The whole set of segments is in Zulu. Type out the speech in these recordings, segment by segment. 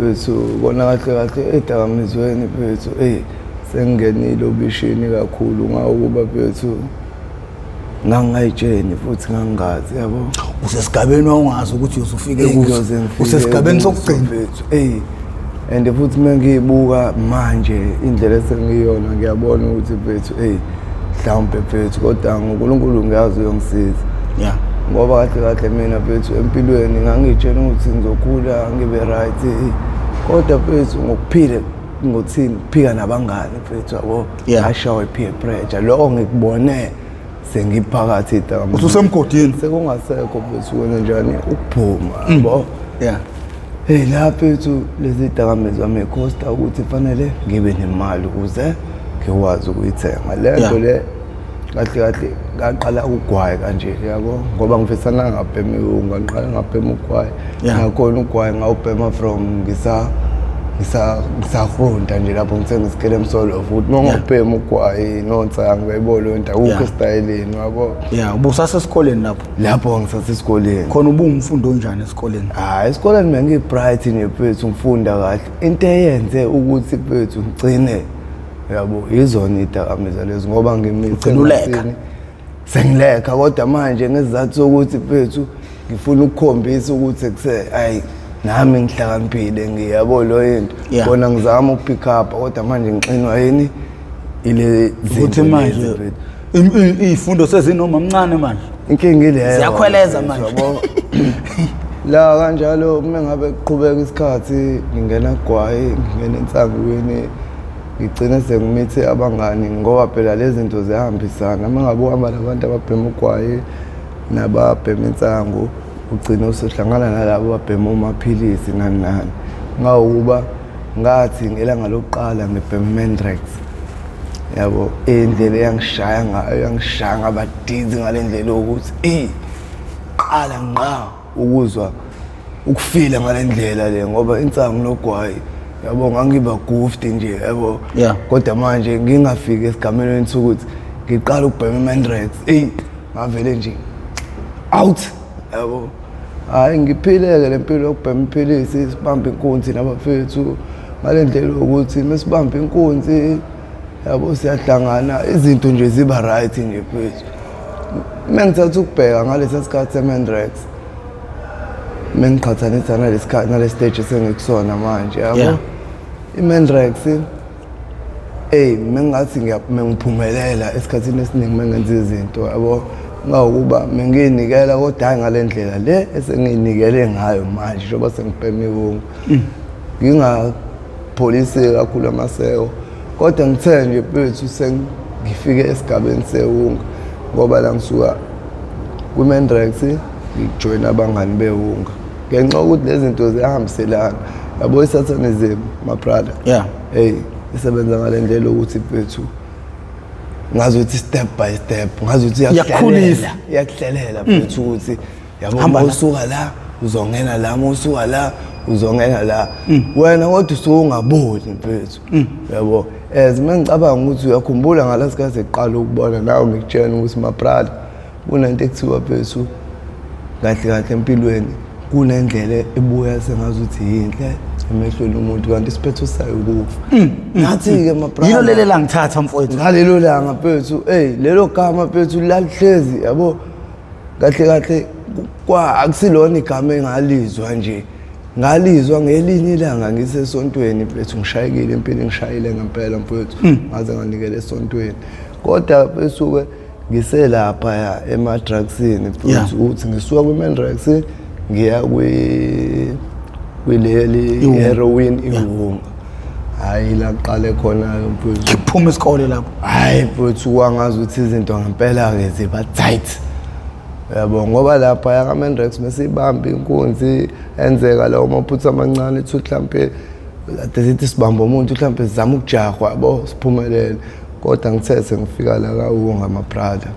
Mfethu, kona kahle kahle ey'dakamizweni mfethu, eyi sengingenile obishini kakhulu ngawukuba mfethu ngangingayitsheni futhi ngangingazi yabo. Usesigabeni wawungazi ukuthi uyozufike Eyi, kuso. ngiyoze ngifike Usesigabeni kuso, sokugcina. mfethu. Eyi and futhi uma ngiyibuka manje indlela esengiyona ngiyabona ukuthi mfethu eyi mhlawumbe mfethu kodwa ngoNkulunkulu ngiyazi uyongisiza. Yeah. Ngoba kahle kahle mina mfethu empilweni ngangiyitshela ukuthi ngizokhula ngibe right, kodwa mfethu ngokuphila ngothini kuphika nabangani mfethu yabo. Ngashawa i-peer pressure, lokho ngikubone sengiphakathi idakamizwa. Ususemgodini. Sekungasekho mfethu kwenze njani ukuphuma yabo. Hey la mfethu lezi dakamizwa ngikhosta ukuthi fanele ngibe nemali ukuze ngikwazi ukuyithenga le nto le. Kahle kahle ngaqala ugwayi kanje yabo, ngoba ngifisana ngabhema iwunga, ngiqala ngabhema ugwayi. Ngakhona ugwayi ngawubhema from ngisafunda nje lapho ngithenga isikele emsolo futhi. Uma ngawubhema ugwayi nonsangu uyayibona leyo nto, awukho esitayeleni yabo. Yeah, ubusasesikoleni lapho? Lapho ngisasesikoleni. Khona ubungumfundi onjani esikoleni? Hayi, esikoleni mina ngiyi-bright nje mfethu, ngifunda kahle. Into eyenze ukuthi mfethu ngigcine yabo yizona idakamizwa lezi, ngoba ngimithe Ugcina ulekha. emasini, sengilekha kodwa manje ngesizathu sokuthi mfethu ngifuna ukukhombisa ukuthi kuse ayi nami ngihlakaniphile ngiyabo lo into. Kona ngizama ukupick up kodwa manje ngixinwa yini ile Ukuthi zinto manje lezi mfethu. iy'fundo sezinoma mncane manje. Inkinga ileyo. Ziyakhweleza mfethu, manje. yabo. La kanjalo uma ngabe kuqhubeka isikhathi ngingena gwayi, ngingena ensangwini, ngigcine sengimithe abangani ngoba phela lezi zinto ziyahambisana. Uma ngabe uhamba nabantu ababhema ugwayi nababhema insangu, ugcine usuhlangana nalabo ababhema amaphilisi nani nani. Ngawukuba ngathi ngelanga lokuqala ngibhema Mandrax. Yabo, indlela eyangishaya ngayo, yangishaya ngabadizi ngale ndlela yokuthi eyi qala ngqa ukuzwa ukufila ngale ndlela le, ngoba insangu nogwayi yabo ngangiba goofed nje yabo. Kodwa manje ngingafiki esigamelweni sokuthi ngiqala ukubhema Mandrax, eyi ngavele nje out yabo. Hayi ngiphileke le mpilo yokubhema iphilisi, sibambe inkunzi nabafethu ngale ndlela yokuthi mesibambe inkunzi yabo siyahlangana, izinto nje ziba right nje mfethu. Mengithatha ukubheka ngalesa sikhathi seMandrax, mengiqhathanisa nalesikhathi nale stage esengikusona manje yabo. iMandrax ey mengathi ngiphumelela esikhathini esiningi mengenza izinto yabo, ngawukuba mengiyinikela kodwa hayi ngale ndlela le esengiyinikele ngayo manje njengoba sengibhema iwunga. Ngingapholisi kakhulu amaseko, kodwa ngithe nje mfethu sengifike esigabeni sewunga, ngoba la ngisuka kwiMandrax ngijoyina abangani bewunga ngenxa yokuthi lezi zinto ziyahambiselana yabo. I-satanism my brother, hey isebenza ngale ndlela ukuthi mfethu ngazi ukuthi step by step, ngazi ukuthi Iyakukhulisa. iyakuhlelela mfethu ukuthi yabo Hamba la. usuka la uzongena la, uma usuka la uzongena la, wena kodwa usuke ungaboni mfethu yabo. As mengicabanga ukuthi uyakhumbula ngalasikhathi eqala ukubona nawe ngikutshela ukuthi my brother kunento ekuthiwa mfethu kahle kahle empilweni kunendlela ebuya sengazuthi yinhle emehlweni umuntu, kanti isiphetho sayo ukufa. Nathi-ke my brother, Yilo leli langithatha mfowethu. Ngalelo langa mfethu, ey lelo gama mfethu lalihlezi yabo kahle kahle kwa akusilona igama engalizwa nje, ngalizwa ngelinye ilanga ngisesontweni mfethu, ngishayekile empilweni, ngishayile ngempela mfethu, ngaze nganikela esontweni. Kodwa mfethu-ke ngiselapha ya ema-drugsini mfethu, ukuthi ngisuka kwi-Mandrax ngiya kwileli Iwunga. heroin iwunga. Hhayi la kuqale khona-ke mfethu. Ngiphuma isikole lapho. Hhayi mfethu kwangazi ukuthi izinto ngempela-ke ziba tight yabo, ngoba lapha yaka-Mandrax mesiyibamba inkunzi enzeka lawo maphutha amancane thi mhlampe kade sithi sibamba umuntu mhlampe sizama ukujahwa yabo siphumelele, kodwa ngithethe ngifika la kawunga my brother,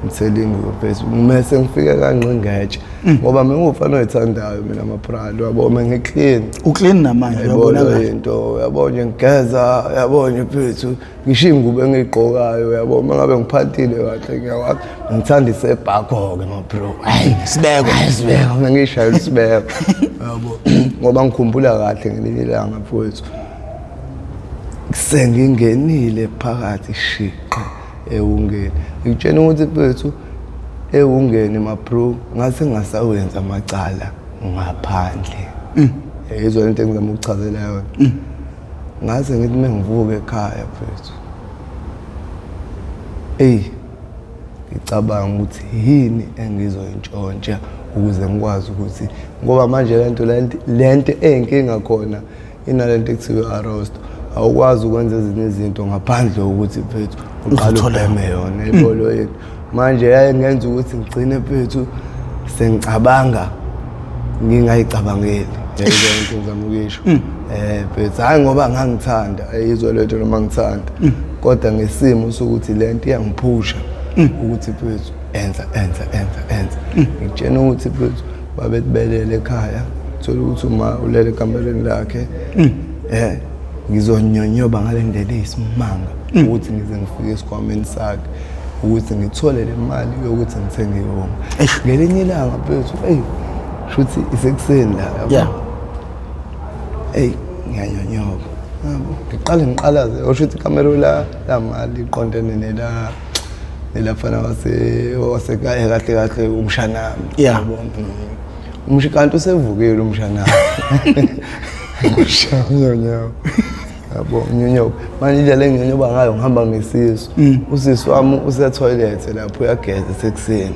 I'm telling you mfethu, mese ngifike kanqingetshe ngoba mina ngufana oyithandayo mina amabrand, uyabo, mina ngiclean. Uclean namanje. Yayibona uyabonakala. Into uyabo nje, ngigeza, uyabo nje mfethu, ngisho iy'ngubo engiy'gqokayo, uyabo, uma ngabe ngiphathile kahle ngiyakwazi. Ngithanda isebhakho-ke ma bro, hayi. Sibeko. Hayi, sibeko, mina ngiyishayela isibeko, yabo, ngoba ngikhumbula kahle ngelinye ilanga mfowethu, sengingenile phakathi shiqe ewungeni, ngitshena ukuthi mfethu ewungeni ma bro, ngase ngingasawenza amacala ngaphandle. Yizwa lento engizama ukuchazela yona. Ngase ngithi uma ngivuka ekhaya mfethu, eyi, ngicabanga ukuthi yini engizoyintshontsha ukuze ngikwazi ukuthi, ngoba manje lento eyinkinga khona inalento ekuthiwa i-arrest, awukwazi ukwenza ezinye izinto ngaphandle kokuthi mfethu uqale Uzithole. Ubheme yona ibolo yethu. Manje yaye ngenza ukuthi ngigcine mfethu sengicabanga ngingayicabangeli. Yayibona into engizama ukuyisho, mfethu? Hhayi ngoba ngangithanda ayizwa lento noma ngithanda, kodwa ngesimo sokuthi lento iyangiphusha ukuthi mfethu enza enza enza enza. Ngikutshena ukuthi mfethu babetibelele ekhaya, thola ukuthi uma ulele ekamereni lakhe, ngizonyonyoba ngale ndlela eyisimanga ukuthi ngize ngifike esikhwameni sakhe ukuthi ngithole le mali yokuthi ngithenge iwunga. Eish. Ngelinye ilanga mfethu, eyi, shuthi isekuseni la, yabo. Eyi, ngiyanyonyoba, yabo, ngiqale ngiqalaze, osho ukuthi ikamero la la mali iqondene nelafana wasekhaya, kahle kahle umshanami. Yabo. Kanti usevukile umshanami, ushanyonyoba, yabo, nginyonyoba. Manje indlela enginyonyoba ngayo, ngihamba ngesisu, usisi wami usethoyilethe lapho uyageza esekuseni,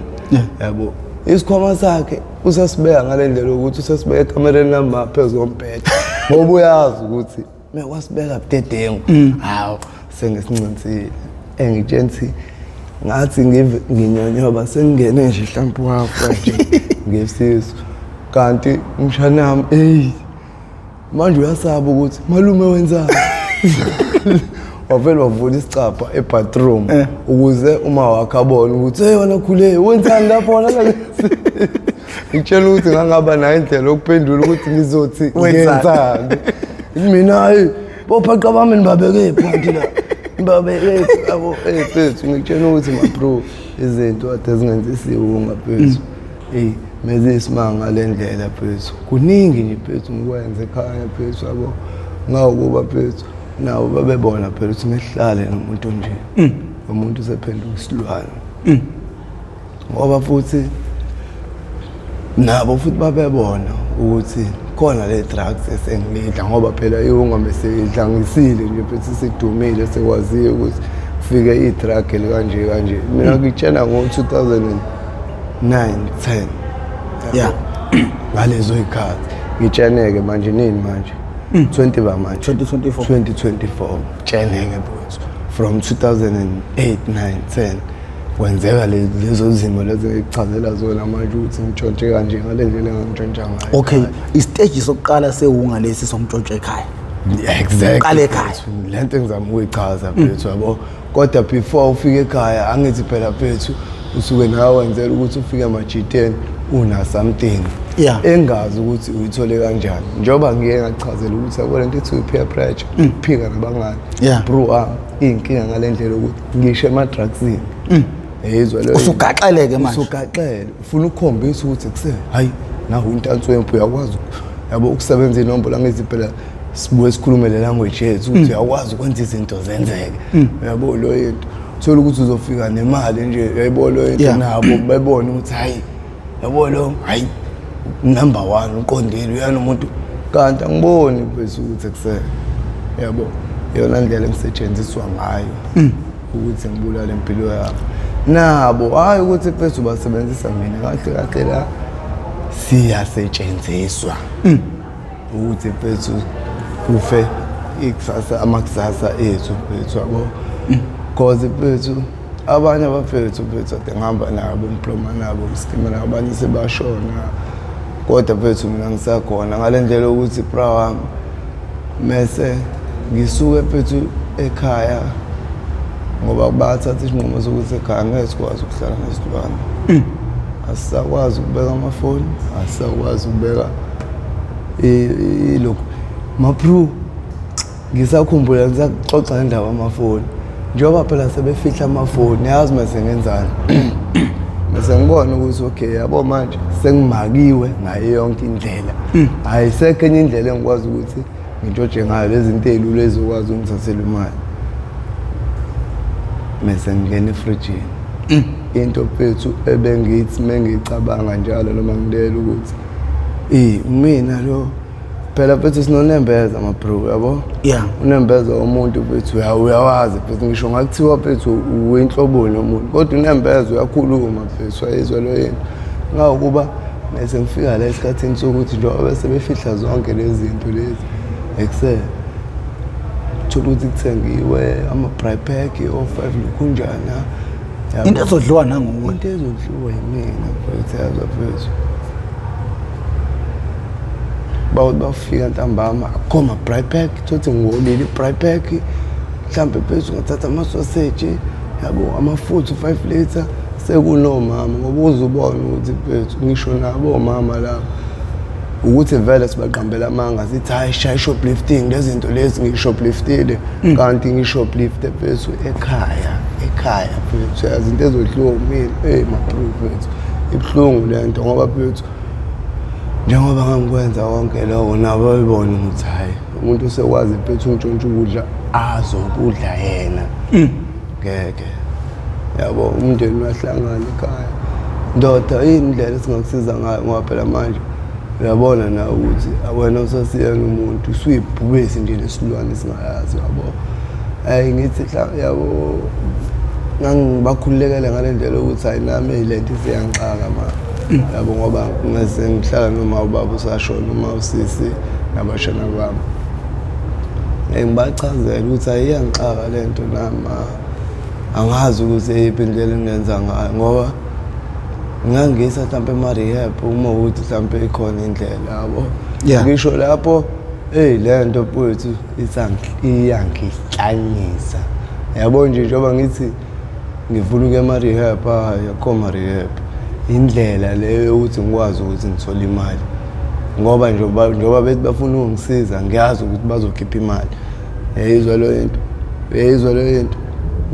yabo, isikhwama sakhe usasibeka ngale ndlela yokuthi usasibeka ekamereni lami phezu kombhede, ngoba uyazi ukuthi mekwasibeka budedengu. Hawu, sengisincinsile. Engitshela ukuthi ngathi nginyonyoba sengingene nje mhlawumbe uhafu kanje ngesisu, kanti umshanami, eyi, manje uyasaba ukuthi malume wenzani, wavele wavula isicabha ebathroom ukuze uma wakhe abone ukuthi, hey wena khule, wenzani lapho wena? Ngitshela ukuthi ngangaba nayo indlela yokuphendula ukuthi ngizothi Wenzani? Ngenzani mina, hayi, bophaqa bami nibabeke phansi la, nibabeke, yabo. Mfethu, ngikutshela ukuthi ma bro, izinto kade zingenzisiwe mfethu, eyi, meziyisimanga le ndlela mfethu. Kuningi nje mfethu ngikwenza ekhaya mfethu, yabo, ngawukuba mfethu nabo babebona phela ukuthi ngihlale nomuntu nje, umuntu usephenduka isilwane, ngoba futhi nabo futhi babebona ukuthi khona le drugs esengidla, ngoba phela iwunga beseyidlangisile nje futhi sidumile, sekwaziyo ukuthi kufike i-drug elikanje kanje. Mina ngitshena ngo-2009 10, ngalezo y'khathi. Ngitsheneke manje nini manje, 20 ba manje? 2024. 2024. Tsheneke mfowethu, from 2008 9 10 kwenzeka lezo zimo lezo engikuchazela zona manje, ukuthi ngitshontshe kanje ngale ndlela engangitshontsha ngayo. Okay, isiteji sokuqala sewunga lesi somntshontsho ekhaya. Exactly. Uqale ekhaya. Mfethu, lento engizama ukuyichaza mfethu, yabo, kodwa before ufike ekhaya, angithi phela mfethu usuke nawe wenzela ukuthi ufike emajiteni una something engazi ukuthi uyithole kanjani, njengoba ngike ngachazela ukuthi yabo lento ethi peer pressure, ukuphika nabangani, bro wami, iy'nkinga ngale ndlela yokuthi ngisho ema-drugsini, yezwa leyo. Usugaxeleke manje. Usugaxele, ufuna ukukhombisa ukuthi kuse hayi, naku intansi wempu, uyakwazi, yabo, ukusebenza inombolo. Angithi phela sibuye sikhulume le language yethu ukuthi uyakwazi ukwenza izinto zenzeke, uyabo lo yinto. Thola ukuthi uzofika nemali nje, uyayibona lo yinto, nabo bebone ukuthi hayi, yabo lo, hayi, number one uqondile, uyana umuntu, kanti angiboni bese ukuthi kuse, yabo, iyona ndlela engisetshenziswa ngayo ukuthi ngibulale impilo yami nabo. Hhayi ukuthi mfethu basebenzisa mina, kahle kahle la siyasetshenziswa ukuthi mfethu kufe ikusasa, amakusasa ethu mfethu, yabo, cause mfethu abanye abafethu, mfethu, ade ngihamba nabo, ngiploma nabo, ngiskima nabo, abanye sebashona, kodwa mfethu mina ngisakhona ngale ndlela yokuthi bra wami, mese ngisuke mfethu ekhaya. Ngoba bathatha isinqumo sokuthi ekhaya ngeke sikwazi ukuhlala nesilwane. Asisakwazi ukubeka amafoni, asisakwazi ukubeka ilokhu. Mapru, ngisakhumbula ngisaxoxa ngendaba amafoni. Njengoba phela sebefihla amafoni, yazi mase ngenzani. Mase ngibona ukuthi okay, yabo manje sengimakiwe ngayo yonke indlela. Ayisekho enye indlela engikwazi ukuthi ngintshontshe ngayo lezi zinto ey'lula ezokwazi ukungithathela imali. Mese ngingena efrijini. Into mfethu ebengithi mengiyicabanga njalo noma ngilele ukuthi mina lo phela mfethu sinonembeza ma-bro, yabo? Unembeza womuntu mfethu uyawazi mfethu, ngisho ngakuthiwa mfethu uwinhloboni yomuntu, kodwa unembeza uyakhuluma mfethu, ayizwa lo yini. Ngawukuba mese ngifika la esikhathini sokuthi njengoba bese befihla zonke lezi zinto lezi, ekuseni thola ukuthi kuthengiwe ama-braai pack o-5 lokhunjana. Into ezodliwa nanguwe. Into ezodliwa yimina mfethu, yazwa mfethu. Bawuthi bafika ntambama akukho ama-braai pack, thothi ngiwolile i-braai pack, mhlampe mfethu ngathatha amasoseji, yabo, amafutha u-5 litre, sekunomama ngoba uze ubone ukuthi mfethu ngisho nabo omama laba ukuthi vele sibaqambela amanga sithi hayi shaya shoplifting lezi zinto lezi ngishopliftile, kanti ngishoplifte mfethu ekhaya, ekhaya mfethu, yazi into ezodliwa umina. Hey mapro mfethu, ibuhlungu le nto ngoba mfethu njengoba ngangikwenza konke lokho nabo bayibona ukuthi hayi umuntu usekwazi mfethu untshontsha ukudla azokudla yena. Ngeke, yabo, umndeni uyahlangana ekhaya, ndoda yini indlela esingakusiza ngayo ngoba phela manje uyabona nawe ukuthi wena usasiyena umuntu, usuyibhubesi nje lesilwane singayazi, yabo. Hayi ngithi yabo ngangibakhululekele ngale ndlela yokuthi hayi nami le nto isiyangixaka ma, yabo, ngoba ngase ngihlala noma ubaba usashona, uma usisi nabashana bami, ngibachazela ukuthi hayi iyangixaka le nto nami, angazi ukuthi eyiphi indlela engingenza ngayo ngoba ngangisa mhlampe ema-rehab uma ukuthi mhlampe ikhona indlela, yabo. Ngisho lapho eyi le nto mfowethu iyangihlanyisa, yabo nje njengoba ngithi ngifuna ukuya ema-rehab, hhayi akukho ma-rehab, indlela leyo yokuthi ngikwazi ukuthi ngithole imali ngoba njengoba bethi bafuna ukungisiza ngiyazi ukuthi bazokhipha imali. Uyayizwa leyo nto, uyayizwa leyo nto.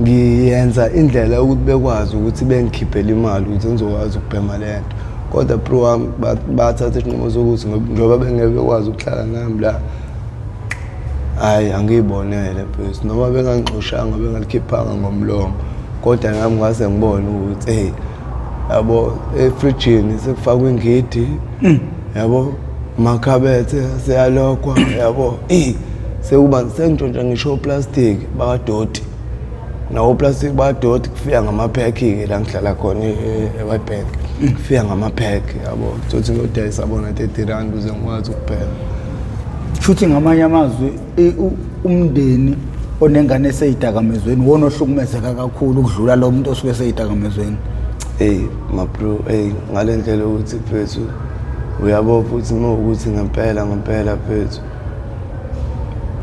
Ngiyenza indlela yokuthi bekwazi ukuthi bengikhiphele imali ukuthi ngizokwazi ukubhema le nto, kodwa bro wami bathatha isinqumo sokuthi njengoba bengeke bekwazi ukuhlala nami la, hhayi angiyibonele mfethu, noma bengangixoshanga bengalikhiphanga ngomlomo, kodwa nami ngase ngibone ukuthi hey yabo efrijini sekufakwa ingidi, yabo, makhabethe seyalokwa, yabo, sekuba sengintshontsha ngisho oplastic bakadoti, nawo oplastic bakadoti kufika ngamaphekhi-ke la ngihlala khona e-Witbank, kufika ngamaphekhi, yabo, thothi ngiyodayisa bona 30 rand ukuze ngikwazi ukubhema. Shuthi ngamanye amazwi umndeni onengane eseyidakamizweni wona ohlukumezeka kakhulu ukudlula lo muntu osuke eseyidakamizweni. Hey mabro, hey ngale ndlela ukuthi mfethu uyabo futhi uma ukuthi ngempela ngempela mfethu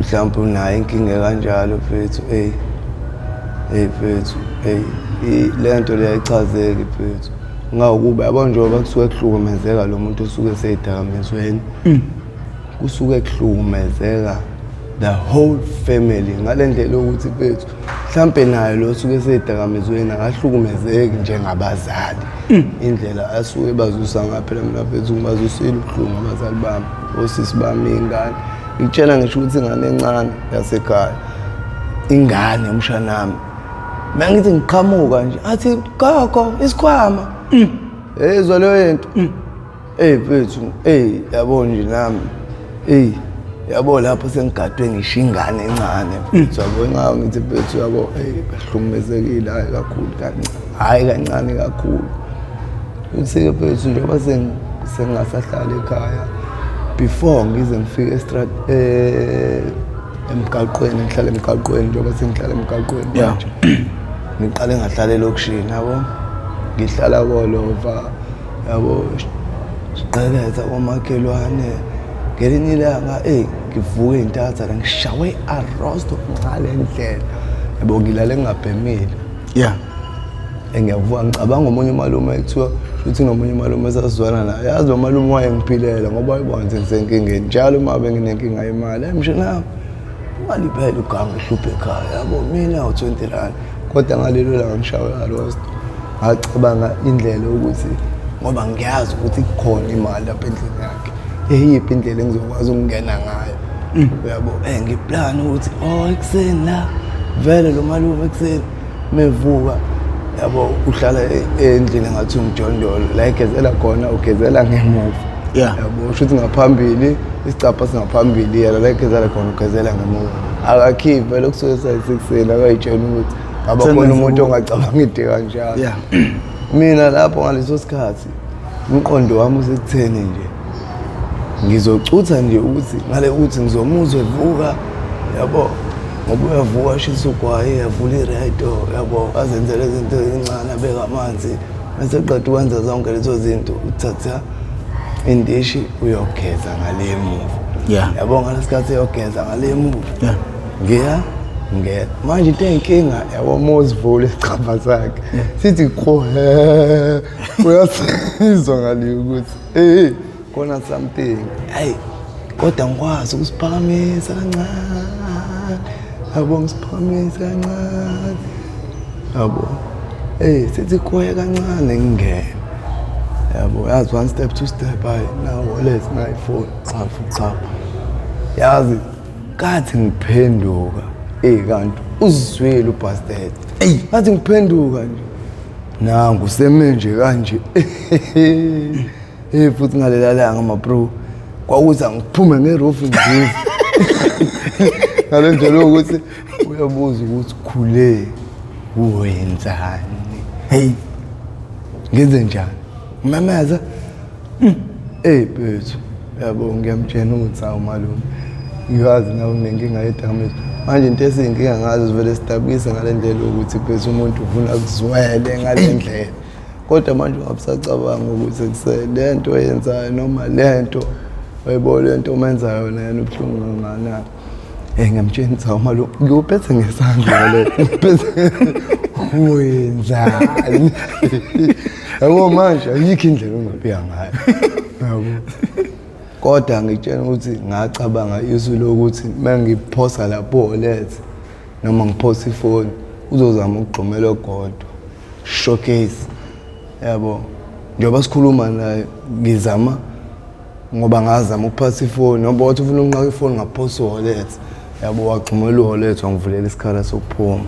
mhlawumbe unayo inkinga kanjalo mfethu, hey hey mfethu, hey le nto le ayichazeki mfethu, ngawukuba yabo njengoba kusuke kuhlukumezeka lo muntu osuke eseyidakamizweni, kusuke kuhlukumezeka the whole family ngale ndlela yokuthi mfethu mhlampe naye lo osuke eseyidakamizweni akahlukumezeki njengabazali indlela asuke bazusa ngayo. Phela mina mfethu ngibazusile ubuhlungu abazali bami, osisi bami, iy'ngane. Ngikutshela ngisho ukuthi ingane encane yasekhaya, ingane umshanami, mangithi ngiqhamuka nje athi gogo isikhwama, yezwa leyo nto. Ey mfethu, ey yabo nje nami, ey yabo lapho sengigadwe ngisho ingane encane mfethu, yabo ingawo ngithi mfethu yabo, ey bahlukumezekile hayi kakhulu kancane, hayi kancane kakhulu. Uthi-ke mfethu njengoba sengingasahlali ekhaya, before ngize ngifike emgaqweni, ngihlala emgaqweni njengoba sengihlala emgaqweni manje, ngiqale ngahlala elokishini, yabo, ngihlala kolova, yabo, siqhekeza komakhelwane. Ngelinye ilanga eyi ngivuke intatha la ngishawe arosto ngale ndlela, Yabo, ngilale ngingabhemile. Ngiyavuka ngicabanga omunye umalume ekuthiwa futhi nomunye umalume esasizwana naye. Yazi lo malume wayengiphilela ngoba wayebona ukuthi ngisenkingeni. Njalo uma benginenkinga yemali, hey mshana, imali phela uganga uhluphe ekhaya. Yabo, mina u-20 rand. Kodwa ngalelo langa ngishawe arost. Ngacabanga indlela yokuthi ngoba ngiyazi ukuthi kukhona imali lapha endlini yakhe. Eyiphi indlela engizokwazi ukungena ngayo? Uyabo, ngiplan ukuthi oh ekuseni la vele lo malume ekuseni mevuka, yabo, uhlala endlini ngathi umjondolo la egezela khona, ugezela ngemuva. Yabo, usho ukuthi ngaphambili isicapha singaphambili, yena la egezela khona ugezela ngemuva. Akakhiphi vele kusuke sayisekuseni, akayitshela ukuthi ngaba khona umuntu ongacabanga into kanjalo. Mina lapho ngaleso sikhathi umqondo wami usekutheni nje ngizocutha nje ukuthi ngale ukuthi ngizomuzwa evuka, yabo, ngoba uyavuka ashisa ugwayi, avula iredo, yabo, azenzele izinto ezincane, abeke amanzi, bese eqeda ukwenza zonke lezo zinto uthatha indishi uyogeza ngale emuva. Yabo, ngalesikhathi eyogeza ngale emuva, ngiya ngena manje into eyinkinga, yabo, uma uzivula isicabha sakhe sithi qho, uyasizwa ngale ukuthi eh khona something. Hayi, kodwa ngikwazi ukusiphakamisa kancane, yabo, ngisiphakamisa kancane, yabo, eh sithi khoye kancane, ngingene, yabo, yazi, one step, two step, hayi, now wallet na iphone, chafu chafu. Yazi kathi ngiphenduka, eh kanti uzizwile ubastard. Eyi. Ngathi ngiphenduka nje, nangu seme nje kanje. Eh, futhi ngalela langa, ma bro, kwakuthi angiphume ngeroof ngizize ngale ndlela yokuthi uyabuza ukuthi khule wenzani. Hey. Ngenze njani? Memeza, eh bethu, yabo, ngiyamtshela ukuthi hawu malume, ngiyazi nawe unenkinga yedakamizwa. Manje into esiyinkinga ngazo sivele sidabukise ngale ndlela yokuthi bese umuntu ufuna kuzwele ngale ndlela, kodwa manje ungabusacabanga ukuthi kuse le nto oyenzayo noma le nto uyayibona le nto omenza yona yena ubuhlungu kangakanani. Ngiyamtshela ukuthi hawu malume, ngiwuphethe ngesandla le, ngiphethe, wenzani? Yabo, manje ayikho indlela ongafika ngayo, yabo. Kodwa ngitshela ukuthi ngacabanga isu lokuthi uma ngiphosa lapho wallet noma ngiphosa ifoni, uzozama ukugxumela ogodwa showcase, yabo. Njengoba sikhuluma naye ngizama ngoba ngazama ukuphatha ifoni ngoba wathi ufuna ukunqaka ifoni, ngaphosa i-wallet, yabo, wagxumela i-wallet, wangivulela isikhala sokuphuma,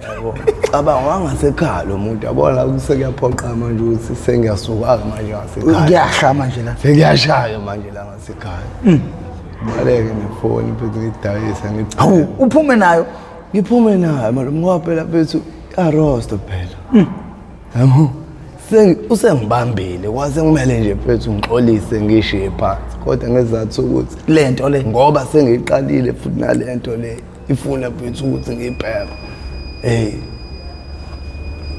yabo. Cabanga wangasekhaya lo muntu, yabona la sekuyaphoqa manje ukuthi sengiyasuka-ke manje ngasekhaya. Kuyasha manje la. Sekuyashaya manje la ngasekhaya. Baleke nefoni mfethu, ngidayise. Hawu, uphume nayo? Ngiphume nayo malume, ngoba phela mfethu arosto phela, yabo, usengibambile, kwase kumele nje mfethu ngixolise, ngishiye phansi, kodwa ngesizathu sokuthi lento le ngoba sengiyiqalile futhi nale nto le ifuna mfethu ukuthi ngiyibheke. Hey,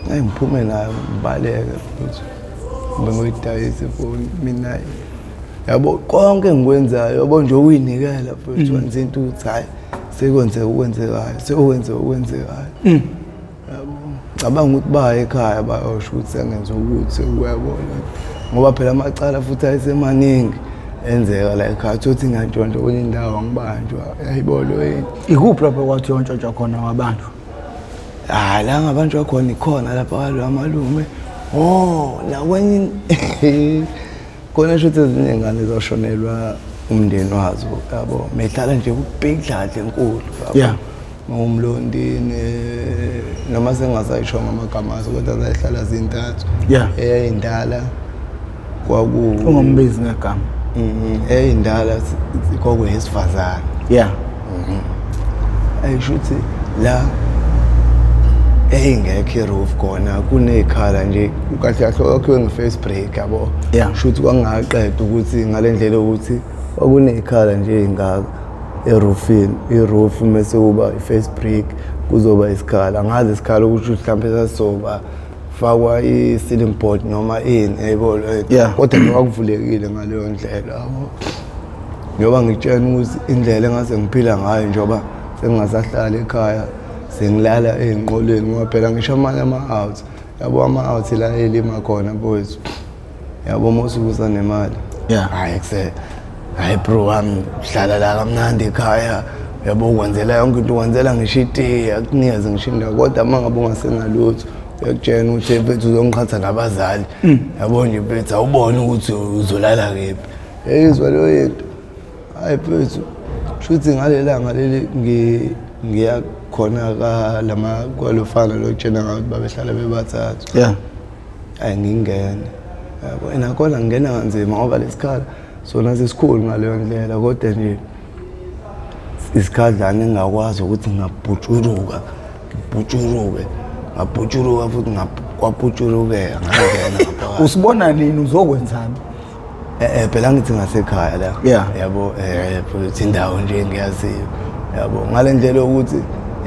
hayi, ngiphume nayo, ngibaleke mfethu, ngibe ngoyidayisa ifoni mina, yabo. Konke engikwenzayo, yabo nje, ukuyinikela mfethu, wenza into ukuthi hhayi, sekwenzeka okwenzekayo, sekwenzeka okwenzekayo, yabo. Cabanga ukuthi baya ekhaya bayosho ukuthi sengenza ukuthi, uyabona, ngoba phela amacala futhi ayesemaningi enzeka la ekhaya, thothi ngiyantshontsha kwenye indawo, angibanjwa, yayibolo yini. Ikuphi lapho kwathi yontshontsha khona wabantu? Hayi, la ngabanjwa khona ikhona lapha kwalo malume. Oh, nakwenye khona, shuthi ezinye iy'ngane zashonelwa umndeni wazo, yabo, mehlala nje kubhidladla enkulu, yabo. Umlondini noma sengingasayishongo amagama azo, kodwa zayihlala zintathu. Eyayindala kwaku Ungombizi ngegama. Eyayindala kwakuyesifazane. Ayisho ukuthi la eyingekho iroof khona, kuney'khala nje, kahle kahle kwakhiwe nge-face brick, yabo. Sho ukuthi kwangaqeda ukuthi ngale ndlela yokuthi kwakuney'khala nje ey'ngaka erufini, iroof mese kuba i-face brick, kuzoba isikhala, angazi isikhala ukuthi mhlawumbe sasizoba fakwa i-ceiling board noma ini, yayibona. Kodwa nje kwakuvulekile ngaleyo ndlela, yabo. Njengoba ngitshena ukuthi indlela engase ngiphila ngayo, njengoba Sengingasahlali ekhaya, sengilala ey'nqoleni ngoba phela ngisho amanye ama-out, yabo, ama-out la elima khona mfowethu, yabo, uma usuke usanemali. Hhayi kuse, hhayi bro wami, uhlala la kamnandi ekhaya, yabo, ukwenzela yonke into, ukwenzela ngisho itiye, akunikeze ngisho indawo. Kodwa uma ngabe ungasenalutho, uyakutshena ukuthi mfethu uzongiqhatha nabazali, yabo nje mfethu, awuboni ukuthi uzolala kephi. Yeyizwa leyo yinto. Hayi mfethu, shuthi ngalelanga leli ngiya khona kalama kwalofana lo tshena ngathi babehlala bebathathu. Hayi ngingene, yabo, nakhona ngingena kanzima ngoba lesikhala sona sisikhulu ngaleyo ndlela, kodwa nje isikhadlana engingakwazi ukuthi ngabhutshuluka, ngibhutshuluke, ngabhutshuluka futhi kwabhutshulukeka, ngangena ngaphakathi. Usibona nini, uzokwenzani? Phela ngithi ngasekhaya la. Yabo, futhi indawo nje engiyaziyo, yabo, ngale ndlela yokuthi,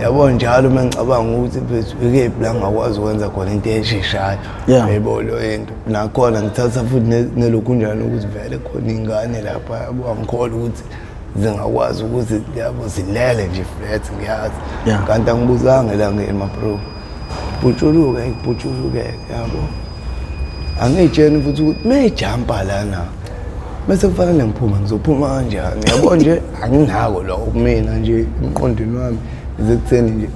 yabo, njalo uma ngicabanga ukuthi mfethu ikephi la ngingakwazi ukwenza khona into esheshayo. Yebo, leyo into nakhona ngithatha futhi nelokhunjani ukuthi vele khona iy'ngane lapha, yabo, angikholwa ukuthi zingakwazi ukuthi, yabo, zilele nje flat, ngiyazi. Kanti angibuzanga elangeni ma-bro, bhutshuluke kubhutshulukeke, yabo, angiyitsheni futhi ukuthi meyijampa lana bese kufanele ngiphume, ngizophuma kanjani, yabo nje, anginako lokho kumina nje emqondweni wami, izekutheni nje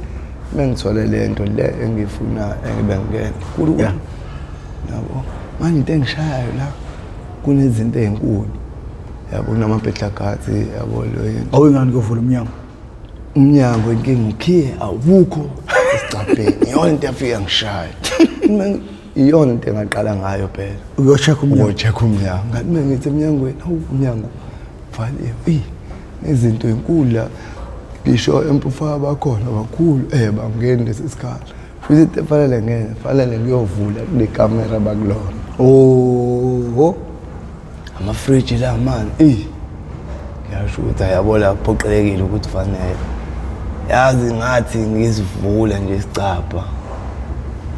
mengithole le nto le engiyifunayo engibe ngingena kulu. Yabo, manje into engishayayo la kunezinto ey'nkulu, yabo, kunamabhedlagathi, yabo, leyo into. Awuyingani kuyovula umnyango? Umnyango inkinga ukhiye awukho esicabheni, iyona into yafika ngishaya, iyona into engaqala ngayo phela. Uyo-check umnyango. Uyo-check umnyango. Ngathi mina ngithi emnyangweni, awu, umnyango uvaliwe, eyi nezinto enkulu la, ngisho empufaka bakhona bakhulu, bangeni lesi sikhala, futhi into efanele ngene fanele ngiyovula kule kamera bakulona. Oho. Amafriji la mani, eyi ngiyasho ukuthi ayabo la kuphoqelekile ukuthi fanele, yazi, ngathi ngisivule nje isicabha,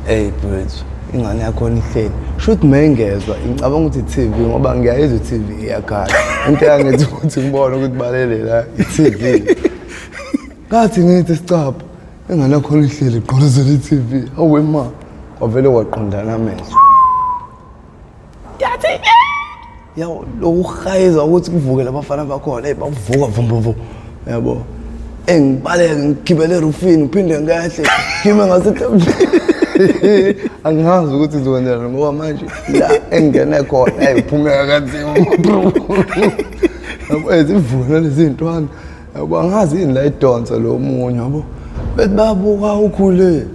eyi mfethu, ingane yakhona ihleli, shuthi mengezwa, ngicabanga ukuthi i-TV, ngoba ngiyayizwa i-TV iyakhala, into yangithi ukuthi ngibone ukuthi balele la i-TV, ngathi ngithi isicabha, ingane yakhona ihleli igqolozela i-TV, awe ma, kwavele kwaqondana amehlo, yathi yawo lokuhayiza ukuthi kuvuke labafana bakhona, hey, bavuka vum vum, yabo, engibaleke ngigibele erufini, ngiphinde ngehle ngime ngasehlabeni, angazi ukuthi ngizokwenzela ngoba manje la engingene khona, hey, uphumeka kanzima, yabo, ezivuna lezi ntwana, yabo, angazi yini la idonsa lo munye, yabo, bethi babuka ukhule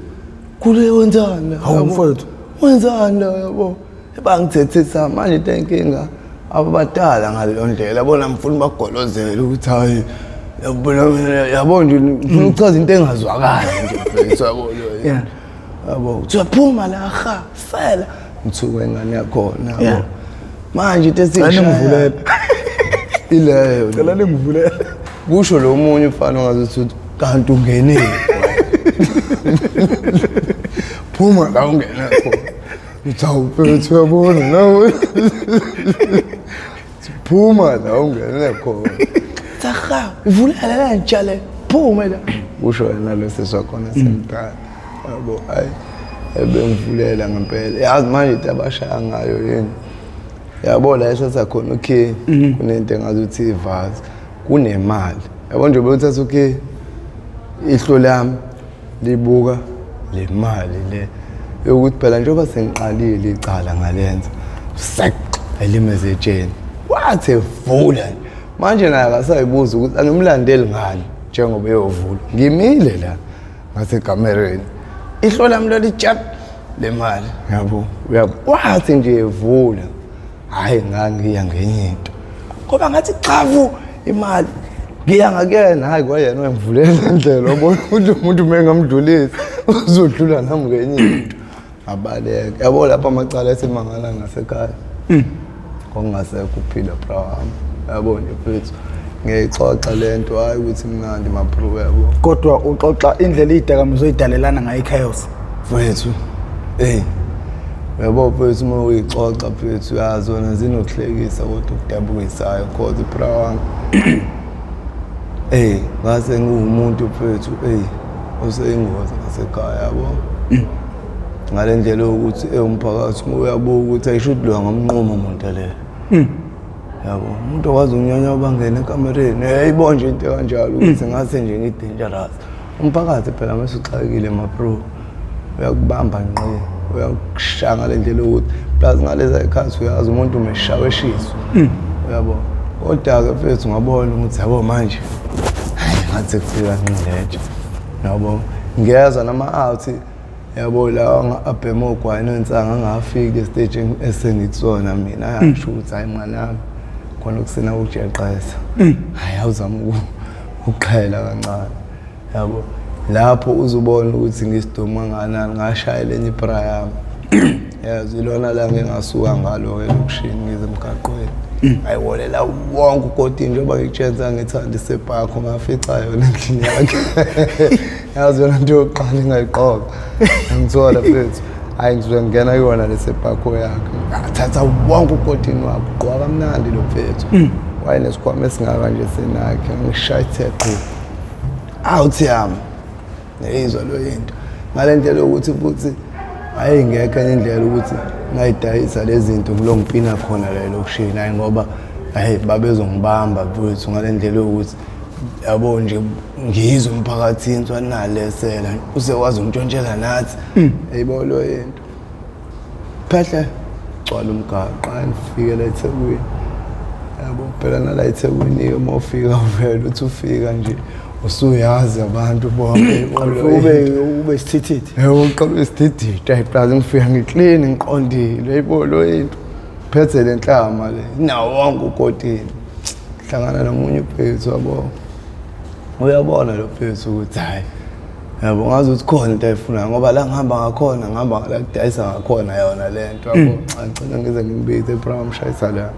khule wenzani? Hawu, mfowethu. Wenzani la, yabo, bangithethisa manje, into enkinga abadala ngaleyo ndlela, yabona, ngifuna bagolozele ukuthi hayi, yabona, yabo nje, ngifuna ukuchaza into engazwakali nje mfethu, yabo. Yabo, kuthiwa phuma la, ha sela, ngithuke ingane yakhona, yabo. Manje into Cela ningivulele. Ileyo. Cela ningivulele. Kusho lo munye umfana ongazuthi ukuthi kanti ungenile, phuma la ungena khona. Ngithi awu mfethu, uyabona nawe, phuma la ungene khona. Saha ivulele la ntshale, phume la, kusho yena lo sisi wakhona semdala, yabo. Hayi, ebengivulela ngempela, yazi manje into abashaya ngayo yini, yabo, la eshatha khona ukhiye kunento engazuthi ivazi kunemali, yabo, nje bethatha ukhiye, ihlo lami libuka le mali le, yokuthi phela njengoba sengiqalile icala ngalenza sek elimeze etsheni, wathi evula nje manje naye akasayibuza ukuthi angimlandeli ngani njengoba eyovula, ngimile la ngasekamereni, ihlo lami lolitshap le mali, yabo, uyabo, wathi nje evula, hhayi, ngangiya ngenye into ngoba ngathi xavu imali, ngiya ngakuyena, hhayi, kwayena wangivulela indlela, wabona ukuthi umuntu uma engamdlulisi uzodlula nami ngenye into, ngabaleka, yabo. Lapho amacala esemangala ngasekhaya kwakungasekho ukuphila, bra wami, yabo nje mfethu, ngiyayixoxa le nto, hhayi ukuthi mnandi ma-bro, yabo. Kodwa uxoxa indlela iy'dakamizwa oyidalelana ngayo i-chaos. Mfethu, eyi, uyabo mfethu, uma uyixoxa mfethu, uyazi wona zinokuhlekisa kodwa okudabukisayo, cause bra wami, Ey, ngase ngiwumuntu mfethu, ey, oseyingozi ngasekhaya yabo. Ngale ndlela yokuthi umphakathi uyabuka ukuthi ayisho ukuthi lo angamnquma umuntu le. Yabo, umuntu okwazi ukunyonya bangena ekamereni, yayibona nje into kanjalo ukuthi ngase nje ngi-dangerous. Umphakathi phela mase uxakekile ma-bro, uyakubamba ngqi, uyakushaya ngale ndlela yokuthi plus ngaleza y'khathi uyazi umuntu umeshawa eshiswa. Uyabo. Kodwa-ke mfethu ngabona ukuthi yabo manje, hayi ngathi kufika nqiletshe. Yabo, ngiyezwa nama-out yabo lawa abhema ogwayi nonsanga angafiki estage esengikusona mina ayasho ukuthi hayi mnganami khona okusina ukujeqeza. Hayi awuzama ukuqhela kancane. Yabo, lapho uzubona ukuthi ngisidumo kangakanani ngashayela enye ibra yami. Yazi ilona la ngingasuka ngalo-ke elokishini ngize emgaqweni. Ayiwolela wonke ukotini njengoba ngikutshela ngithanda isepakho ngafica yona endlini yakhe. Yazi yona into yokuqala engayiqoka. Ngithola mfethu. Hayi ngisuke ngingena kuyona le sepakho yakhe. Ngathatha wonke ukotini wakhe, ugqoka kamnandi lo mfethu. Wayenesikhwama esingaka nje senakhe, ngishaya ithe qhu. Out yami. Ngiyizwa lo into. Ngale ndlela yokuthi futhi ayingekho enye indlela ukuthi ngayidayisa lezi zinto kulo ngipina khona la elokishini hayi ngoba hayi babezongibamba mfethu ngale ndlela yokuthi yabo nje ngizwe emphakathini kuthiwa nalesela usekwazi ukuntshontshela nathi yayibona lo into phehle gcwala umgaqo ngifike la eThekwini yabo phela nala eThekwini uma ufika vele uthi ufika nje usuyazi abantu bonke ube isithithithi. Yebo uqala isithithithi ayi plus ngifika ngiclean ngiqondile yayibona lo into phethe le nhlama le nawo wonke ukotini hlangana nomunye uphethu yabo uyabona lo phethu ukuthi hayi yabo ngazi ukuthi khona into ayifunayo ngoba la ngihamba ngakhona ngihamba la kudayisa ngakhona yona le nto yabo ngagcina ngize ngimbize ebra ngishayisa la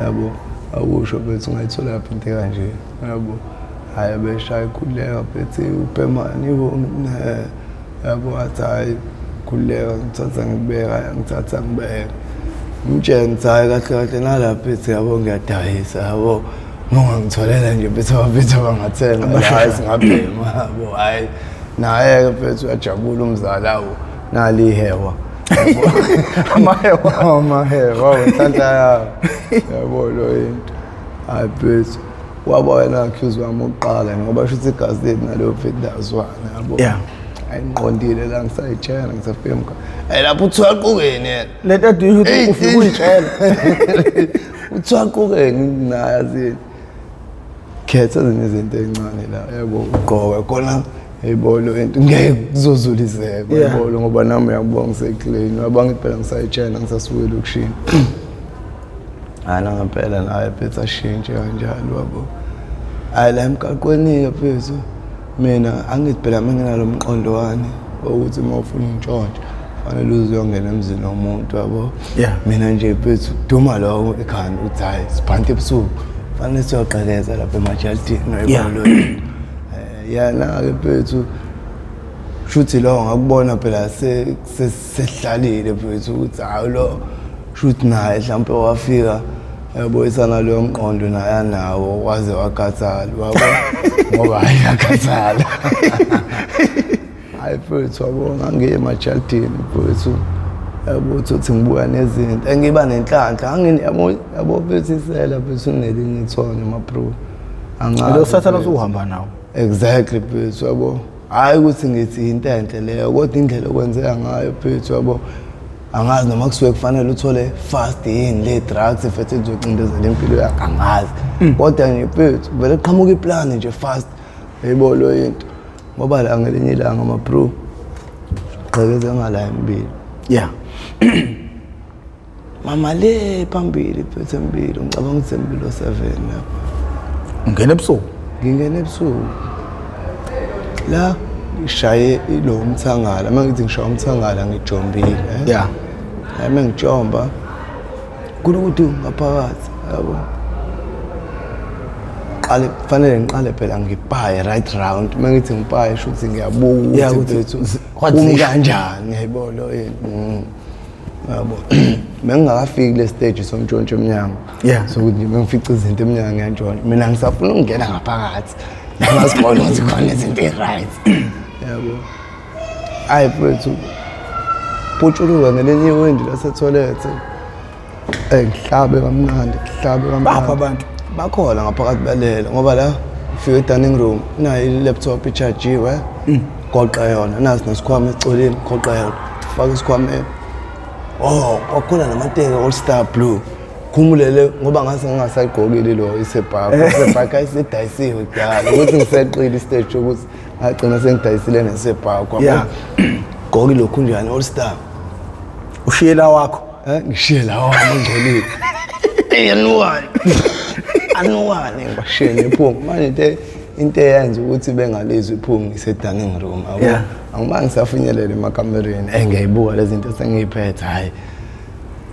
yabo akusho phethu ngayithola phi into kanje yabo hayi beshaya ikhululeka phethu ubhemani yebo yabo athi hayi khululeka ngithatha ngikubeka ngithatha ngibeka ngimtshele ngithi hayi kahle kahle nalapha phethu yabo ngiyadayisa yabo ungangitholela nje phethu abaphethu abangathenga hayi singabhema yabo hayi naye-ke phethu uyajabula umzali awo nali ihewa Amahewa. Amahewa wenhlanhla yabo yabo lo into hayi phethu waba wena accuse wami okuqala ngoba shuthi igazi lethu naleyo phethu lazwana yabo. Yeah. Hayi ngiqondile la ngisayitshela ngisafika emgaqweni. Hayi lapho uthiwa qukeni yena. Le nto aduyisho ukuthi ufike uyitshela. Uthiwa qukeni naye azini. Khetha ezinye izinto ey'ncane la yabo ugqoke khona yayibona into ngeke kuzozuliseka yayibona ngoba nami uyakubona ngiseclean uyabona ngithi phela ngisayitshela ngisasuke elokishini. Hayi nangempela naye phethu ashintshe kanjalo yabo. Hayi la emgaqweni-ke phethu mina angithi phela menginalo mqondo wani ukuthi uma ufuna untshontsha fanele uze uyongena emzini womuntu yabo. Mina nje phethu kuduma lokho ekhanda ukuthi hhayi sibhante ebusuku fanele siyogqekeza lapha emajardini yayibona leyo nto. Yena-ke phethu shuthi lo ngakubona phela sesihlalile phethu ukuthi hayi lo shuthi naye mhlawumpe wafika yabuyisana leyo mqondo naye anawo waze wakhathala wabo ngoba hayi akhathala. Hayi mfethu yabo ngangiye emajardini mfethu yabo uthi ngibuya nezinto engiba nenhlanhla angini yabo yabo mfethu isela mfethu nelinye ithonyo ma-bro. Angazi. Lo sathana usuhamba nawo. Exactly mfethu yabo. Hayi ukuthi ngithi into enhle leyo kodwa indlela okwenzeka ngayo mfethu yabo angazi noma kusuke kufanele uthole fast yini le drugs mfethu ezocindezela impilo yakho angazi. Kodwa nje mfethu vele qhamuka iplan nje fast yebo lo into ngoba la ngelinye ilanga ma bro gqekeze ngala emibili. Yeah. Mama le phambili phethe emibili ngicabanga ukuthi emibili o7 lapha. Ungena ebusuku? Ngingena ebusuku. La ngishaye ilo umthangala, uma ngithi ngishaya umthangala ngijombile. Yeah. Hayi mengijomba kulukudu ngaphakathi yabo. Qale kufanele ngiqale phela ngipaye right round. Uma ngithi ngipaye shuthi ngiyabuka ukuthi mfethu Kwathi umi kanjani yayibona into. Yabo. Bengingakafiki kule stage sontshontsho emnyango. Sokuthi nje bengifica izinto emnyango ngiyantshontsha. Mina ngisafuna ukungena ngaphakathi. Ngasibona ukuthi khona izinto e-right. Yabo. Hayi mfethu. Putshuluka ngelinye iwindi lasethoyilethe. Ngihlabe kamnandi, ngihlabe kamnandi. Baphi abantu? Bakhona ngaphakathi balele ngoba la ufika e-dining room nayo i-laptop i-chargiwe. Goqa yona, nazi nesikhwama eceleni, goqa yona. Faka isikhwama. Oh, kwakhona namateki All Star Blue. Khumulele ngoba ngase ngingasayigqokile lo isebhakha. Isebhakha isidayisiwe kudala ukuthi ngiseqile istage sokuthi ngagcina sengidayisile nesebhakha. Gqoki lokhu njani All Star. Ushiye la wakho. Ngishiye la wami ongcolile. Eyi anuwane. Anuwane ngibashiye nephunga. Manje into eyenza ukuthi bengalizwa iphunga ngise-dining room. Yabo. Angibange ngisafinyelela emakamereni. Ngiyayibuka lezi zinto sengiyiphethe hayi.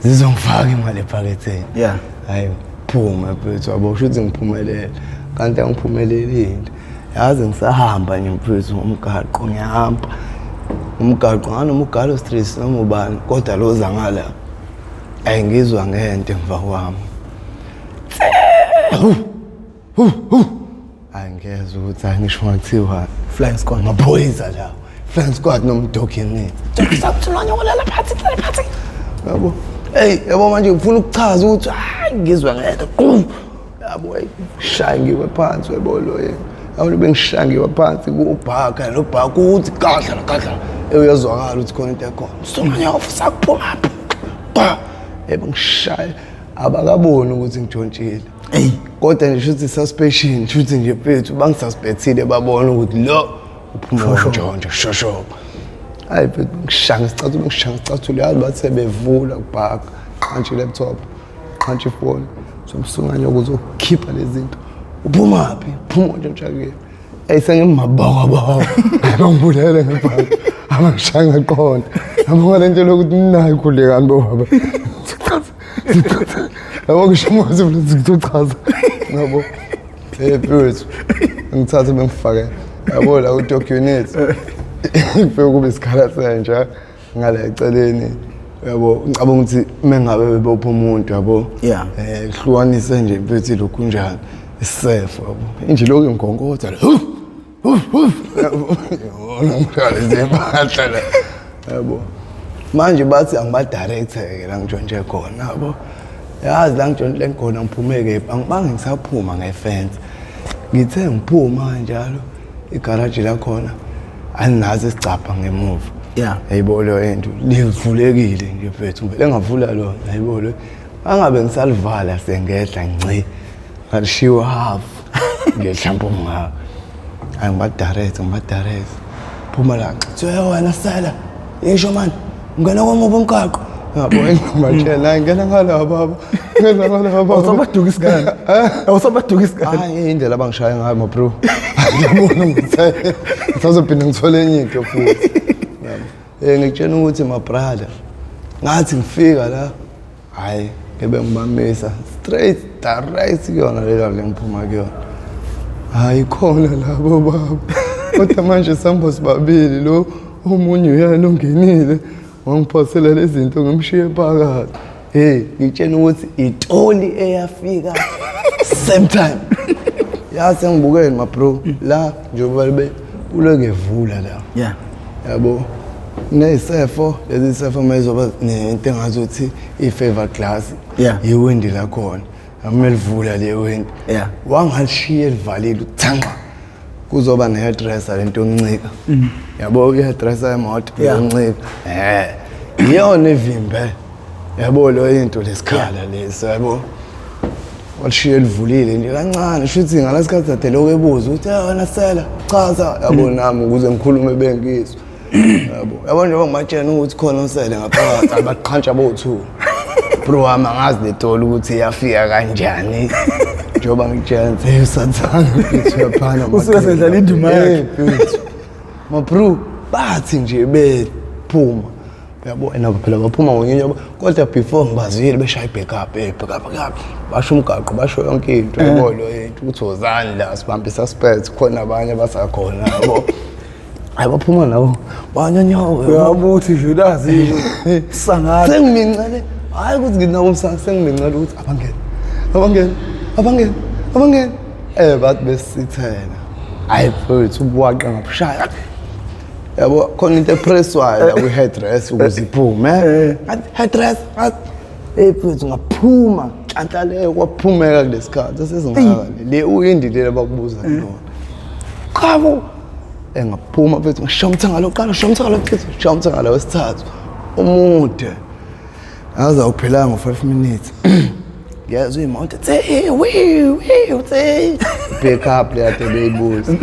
Zizongifaka imali ephaketheni. Hayi phuma mfethu yabo kusho ukuthi ngiphumelele. Kanti angiphumeleli into. Yazi ngisahamba nje mfethu ngomgaqo ngiyahamba. Umgaqo nganoma uGalo Street noma ubani kodwa lo za ngala. Ayi ngizwa ngento emva kwami. Hayi ngiyezwa ukuthi hayi ngisho ngathiwa Flying squad. Amaphoyisa lawo. Flying squad noma dog unit. Yabo. Hey, yabo manje ngifuna ukuchaza ukuthi hayi ngizwa ngento. Yabo hey, shaya ngiwe phansi yabo lo yena. Yabo bengishaya ngiwe phansi kubhaka lo bhaka uthi gadla gadla. Uyazwakala ukuthi khona into ekhona. Songanya ofisa kuphuma. Ba. Yebo ngishaya abakaboni ukuthi ngitshontshile. Ey, kodwa nje shuthi suspension shuthi nje mfethu bangisuspectile babona ukuthi lo uphuma ngontshontsho shosho. Hayi mfethu ngishaya ngisicathulo ngishaya ngisicathulo yazi bathe bevula kubhaka qhantsha i-laptop qhantsha ifoni somsunganya ukuzokhipha lezi zinto. Uphumaphi? Phuma ngontshontsha kuyena. Ey sengimabawababa. Bangibulele ngebhaka. Abangishaya ngaqonda. Yabo le nto lokuthi ninayo khulekani bobaba. Yabo ngisho umuzi futhi ngizochaza. Yabo. Mfethu. Ngithathe bengifake. Yabo la ku-dog unit. Kufike kube isikhala sentsha ngala eceleni. Yabo ngicabanga ukuthi mengabe bebopha umuntu yabo. Kuhlukanise nje mfethu lokhu njani. Isefo yabo. Inje lokhu ngigonkotha la. Yabo. Ngishaya yabo. Manje bathi angibadirecte-ke la ngitshontshe khona yabo. Yazi la ngitshontshe khona ngiphume kephi angibange ngisaphuma ngefence. Ngithe ngiphuma kanjalo igaraji lakhona alinazo isicabha ngemuva. Yayibo leyo into livulekile nje mfethu ngivele ngavula lona yayibo le. Angabe ngisalivala sengehla ngci. Ngalishiwa half. Ngehla mpunga. Hayi ngibadirect ngibadirect. Phuma la. Kuthiwa wena sela. Yisho man. Ungena kwamuphi umgaqo? Yabo ngibatshela ngena ngala baba. Ngena ngala baba. Awusabaduka isigane. Awusabaduka isigane. Hayi indlela abangishaya ngayo ma bro. Ngiyabona ukuthi ngisazophinda ngithole enye into futhi. Yabo. Ngikutshela ukuthi ma brother ngathi ngifika la hayi ngebe ngibamisa straight direct kuyona leyo le ngiphuma kuyona. Hayi khona labo baba. Kodwa manje sihamba sibabili lo omunye uyena ongenile wangiphosela lezi zinto ngimshiye phakathi. Hey ngitshela ukuthi itoli eyafika same time. Yazi ngibukeni ma bro la njengoba be uloke evula la. Yabo. Nesefo lezi sefo mayizoba nento engazuthi i-favor glass. Iwindi lakhona. Amelivula le windi. Wangalishiya elivalile uthanqa. Kuzoba ne-hairdresser lento yokuncika. Yabo i-hairdresser yemoto yokuncika. Iyona evimbe. Yabo lo into lesikhala lesi yabo. Walishiya elivulile nje kancane shuthi ngalesikhathi kade lokho ebuza ukuthi wena sela chaza yabo nami ukuze ngikhulume bengizwe. Yabo yabo njengoba ngibatshena ukuthi khona osele ngaphakathi abaqhantsha bo2. Bro wami angazi le toli ukuthi iyafika kanjani. Njengoba ngikutshela nje usathana mfethu yaphana. Usuke sendlala indima yakhe. Ma bro bathi nje bephuma. Yabo ena phela baphuma ngonye kodwa before ngibazile beshaya backup backup basho umgaqo basho yonke into yabo lo into ukuthi wozani la sibambe suspect khona abanye abasakhona yabo. Hayi baphuma nabo. Banyonyowe. Uyabo uthi Judas sangana. Sengimincele. Hhayi ukuthi nginako umsana sengimencela ukuthi abangene, abangene, abangene, abangene. Bathi besithela. Hhayi mfowethu ubuwaqa ngabushaya. Yabo khona into epresswayo la kwi-headrest ukuze iphume. Ngathi headrest, ngathi hey mfowethu ngaphuma nhlanhla leyo kwaphumeka kulesikhathi sesingaka le uyindi le abakubuza kuyona. Qhabo engaphuma mfethu ngashaya umthangala oqala, shaya umthangala wesithathu, shaya umthangala wesithathu. Umude. Ngaze awuphelanga ngo-5 minutes. Ngiyezwa iy'moto tse wi wi tse. Pick up le kade beyibuza.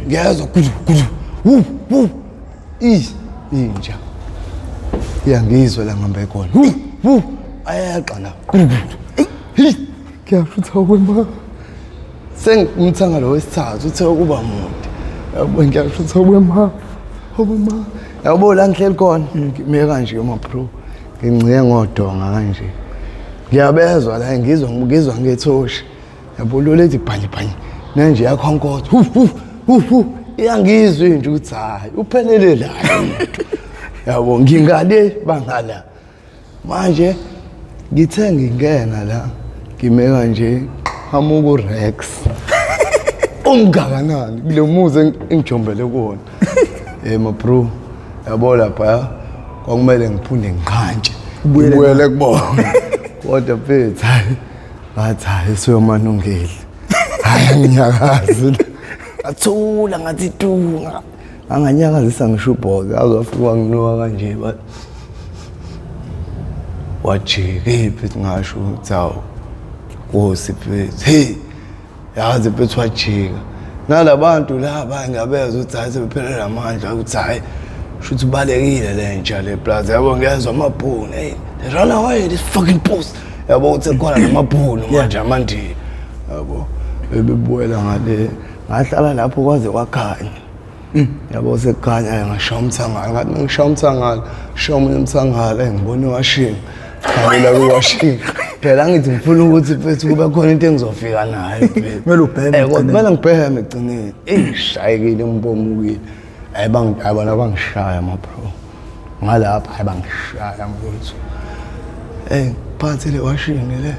Ngiyezwa gudu gudu wu wu i inja. Iyangizwa la ngihambe khona. Wu wu ayeqa la. Gudu gudu. Hey ngiyashutha kwema. Sengumthangalo wesithathu uthe ukuba mude. Yabo ngiyashutha kwema. Kwema. Yabo la ngihleli khona ngime kanje ma bro. Ngincike ngodonga kanje. Ngiyabezwa la ngizwa ngethoshi. Yabo lo lethi bhanyi bhanyi. Manje yakhonkotha. Hu hu hu hu. Iyangizwa inje ukuthi hayi uphelele la. Yabo ngingale bangala. Manje ngithe ngingena la ngime kanje hamuka uRex. Umngakanani kule muzi engijombele kuwona. Ma bro, yabo lapha kwakumele ngiphunde ngiqhantshe. Ngibuyele kubona. Kodwa mfethu hayi ngathi hayi siyomane ungidli. Hayi anginyakazi. Ngathula ngathi tu. Anganyakazisa ngisho ubhozo aze wafika wanginuka kanje but wajika mfethu ngasho ukuthi hawu Nkosi mfethu hey yazi mfethu wajika nalabantu laba ngiyabezwa ukuthi hayi sebephelele amandla ukuthi hayi shuthi ubalekile le ntsha le plaza yabo ngiyezwa amabhunu hey they run away this fucking post yabo ukuthi khona namabhunu manje amandiya yabo bebebuyela ngale ngahlala lapho kwaze kwakhanya. Yabo sekukhanya ngashaya umthangala ngathi ngishaya umthangala shaya omunye umthangala ngibona iwashing ngawela kwiwashing phela ngithi ngifuna ukuthi mfethu kube khona into engizofika nayo mfethu. Kumele ubheme Kodwa ekugcineni. kumele ngibheme ekugcineni. Ngishayekile ngibomukile. Hayi bona bangishaya ma bro. Ngalapha hayi bangishaya mfethu. Ngiphathe le washing le.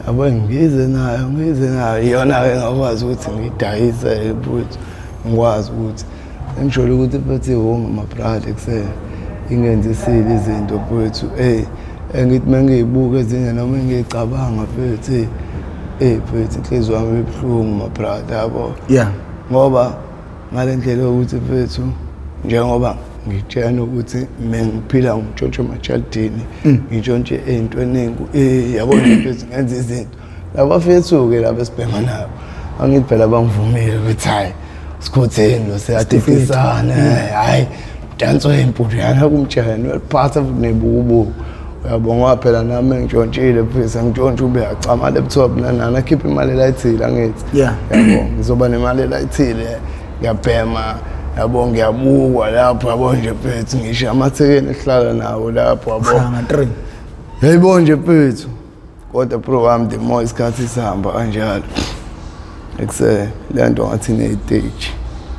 Yabo ngize nayo ngize nayo iyona-ke ngakwazi ukuthi ngiyidayise mfethu ngikwazi ukuthi engijole ukuthi mfethu ihhonga mabrada ekuseni ingenzisile izinto mfethu engithi uma ngiyibuka ezinye noma ngiyicabanga mfethu mfethu inhliziyo yami ibuhlungu mabrada yabo. Ngoba ngale ndlela yokuthi mfethu njengoba ngitshena ukuthi mina ngiphila ngitshontshe emajalidini ngitshontshe ey'ntweni yabo nje mfethu ngenza izinto labafethu-ke laba esibhema nabo angithi phela bangivumile ukuthi hhayi sikhotheni lo siyadefisana hhayi mdanso wey'mpundu yana kumtshena uyaliphatha futhi nebukubuku uyabo ngoba phela nami engitshontshile mfethu angitshontshe ube acama laptop nanani akhiphe imali elayithile angithi yabo ngizoba nemali elayithile ngiyabhema yabo ngiyabukwa lapho yabo nje mfethu ngisho amathekeni esihlala nawo lapho yabo. Ushaya nga-3. Yayibo nje mfethu. Kodwa bro wami the more isikhathi sihamba kanjalo ekuse le nto ngathi iney'teji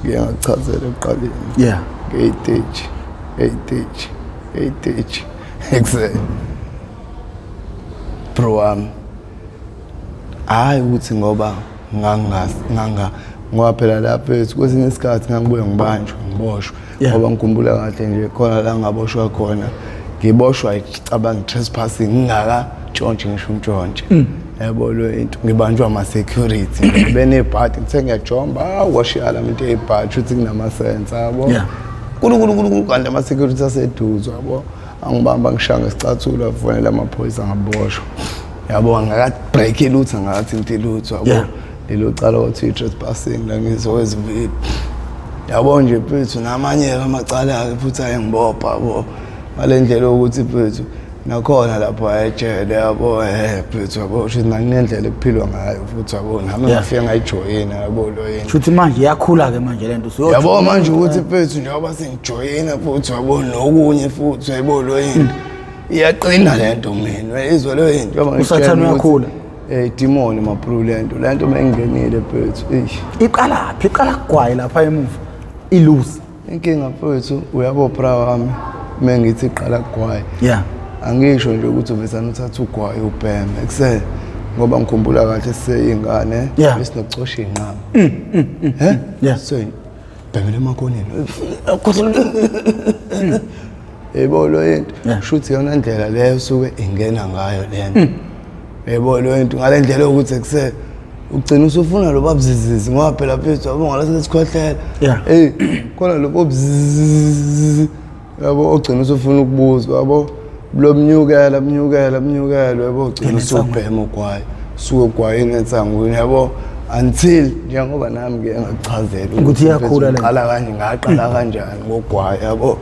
ngike ngakuchazela ekuqaleni. Ngey'teji, ey'teji, ey'teji ekuse bro wami hhayi ukuthi ngoba ngoba phela lapho ethu kwesinye isikhathi ngangibuye ngibanjwe ngiboshwe ngoba ngikhumbula kahle nje khona la ngaboshwa khona ngiboshwa cabanga trespassing ngingakantshontshe ngisho untshontshe yabo lo into ngibanjwa ama-security benebhadi ngithe ngiyajomba awu washiya la muntu eyibhadi shuthi kunamasensa yabo kulu kanti ama-security aseduze yabo angibamba ngishaya ngesicathulo afonela amaphoyisa ngaboshwa yabo angaka-break lutho angakathinti lutho yabo lelo cala kwathiwa i-trespassing la ngizowezivile yabo nje mfethu namanye-ke amacala-ke futhi ayengibopha yabo ngale ndlela yokuthi mfethu nakhona lapho ayejele yabo mfethu yabo shuthi nakunendlela ekuphilwa ngayo futhi yabo nami ngafike ngayijoyina yabo lo yini shuthi manje iyakhula-ke manje le nto yabo manje ukuthi mfethu njengoba sengijoyina futhi yabo nokunye futhi yabo lo yini iyaqina le nto mina izwe lo yini njengoba usathane uyakhula demon mabru le nto mengingenile mfethu eish iqala phi iqala kugwayi lapha emuva ilusi inkinga mfethu uyabo bra wami mengithi iqala kugwayi Angisho nje ukuthi uvesane uthatha ugwayi ubheme ekuse, ngoba ngikhumbula kahle siseyingane besinokucosha iy'nqama. He? So bhemele emakoneni. Yebo lo into. Shuthi yona ndlela leyo suke ingena ngayo lento. Yebo lo into ngale ndlela yokuthi ekuse ugcina usufuna lo babzizizi ngoba phela mfethu yabo ngaleso sikhwehlela. Hey, khona lo babzizizi yabo ogcina usufuna ukubuzwa yabo lomnyukela mnyukela mnyukela yabo ugcina usubhema ugwayi suke ugwayini ensangwini yabo until njengoba nami ke ngakuchazela ukuthi iyakhula le qala kanje ngaqala kanjani ngogwayi yabo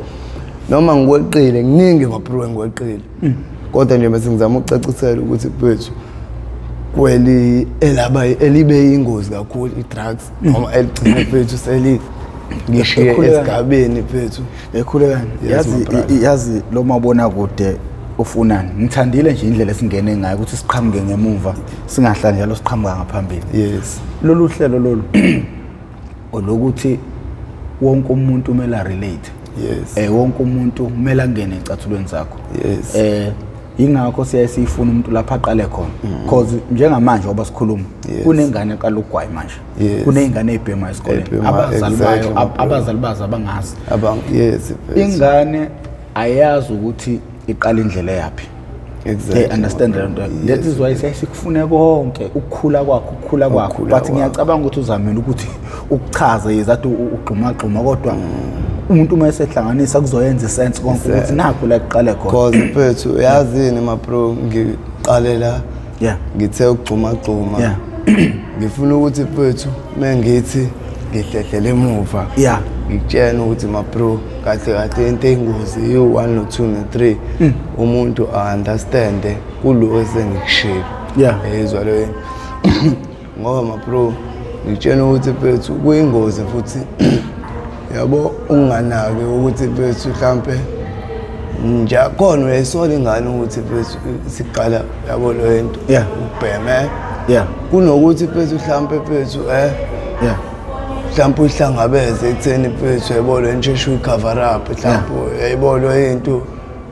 noma ngikweqile kuningi mabro engikweqile kodwa nje bese ngizama ukucacisela ukuthi mfethu kweli elaba elibe ingozi kakhulu i-drugs noma eligcine mfethu seli ngishiye esigabeni mfethu. Ekhulekani. Yazi yazi lo mabona kude ufunani. Ngithandile nje indlela esingene ngayo ukuthi siqhamuke ngemuva singahlali njalo siqhamuka ngaphambili. Yes. Lolu hlelo lolu olokuthi wonke umuntu kumele relate. Yes. Wonke umuntu kumele angene ecathulweni zakho. Yes. Ingakho siyaye siyifuna umuntu lapha aqale khona. Because njengamanje ngoba sikhuluma kunengane eqala ugwayi manje. Kuney'ngane ey'bhema esikoleni. Abazali bayo, abazali bazo abangazi. Yes. Ingane ayazi ukuthi iqala indlela eyaphi. Exactly. They understand le nto. That is why siyaye sikufune konke ukukhula kwakho, ukukhula kwakho. But ngiyacabanga ukuthi uzamile ukuthi ukuchaze yizathi ugxuma gxuma kodwa umuntu uma esehlanganisa kuzoyenza isense konke ukuthi nakho la kuqale khona. Cause mfethu uyazini ma bro ngiqalela ngithe ukugxuma gxuma. Ngifuna ukuthi mfethu mengithi ngihlehlele emuva. Ngikutshela ukuthi ma bro kahle kahle into eyingozi u1 no 2 no 3 umuntu a understand kuloko esengikushilo. Yezwa lo ngoba ma bro ngitshela ukuthi mfethu kuyingozi futhi yabo unganaki ukuthi mfethu mhlambe nje khona uyayisola ingane ukuthi mfethu siqala yabo lo into ubheme kunokuthi mfethu mhlambe mfethu mhlambe uyihlangabeze ekutheni mfethu yabo lo nje uyicover up mhlambe yayibona lo into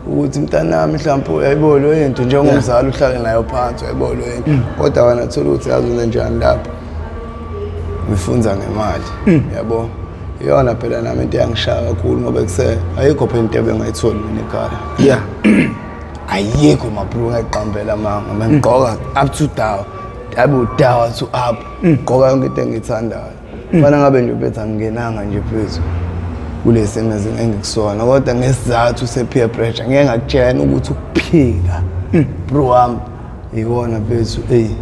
ukuthi mntanami mhlawumbe uyayibona leyo into njengomzali uhlale nayo phansi uyayibona leyo into kodwa wena thola ukuthi yazi unenjani lapho ngifunza ngemali yabo iyona phela nami into eyangishaya kakhulu ngoba kuse ayikho phela into ebengayitholi mina ekhaya ayikho mabro ngayiqambela amanga mengigqoka up to down yabo down to up gqoka yonke into engiyithandayo fana ngabe nje bethu angingenanga nje phezulu kulesi engikusona kodwa ngesizathu se-peer pressure ngeke ngakutshela ukuthi ukuphika bro wami ikona bethu eyi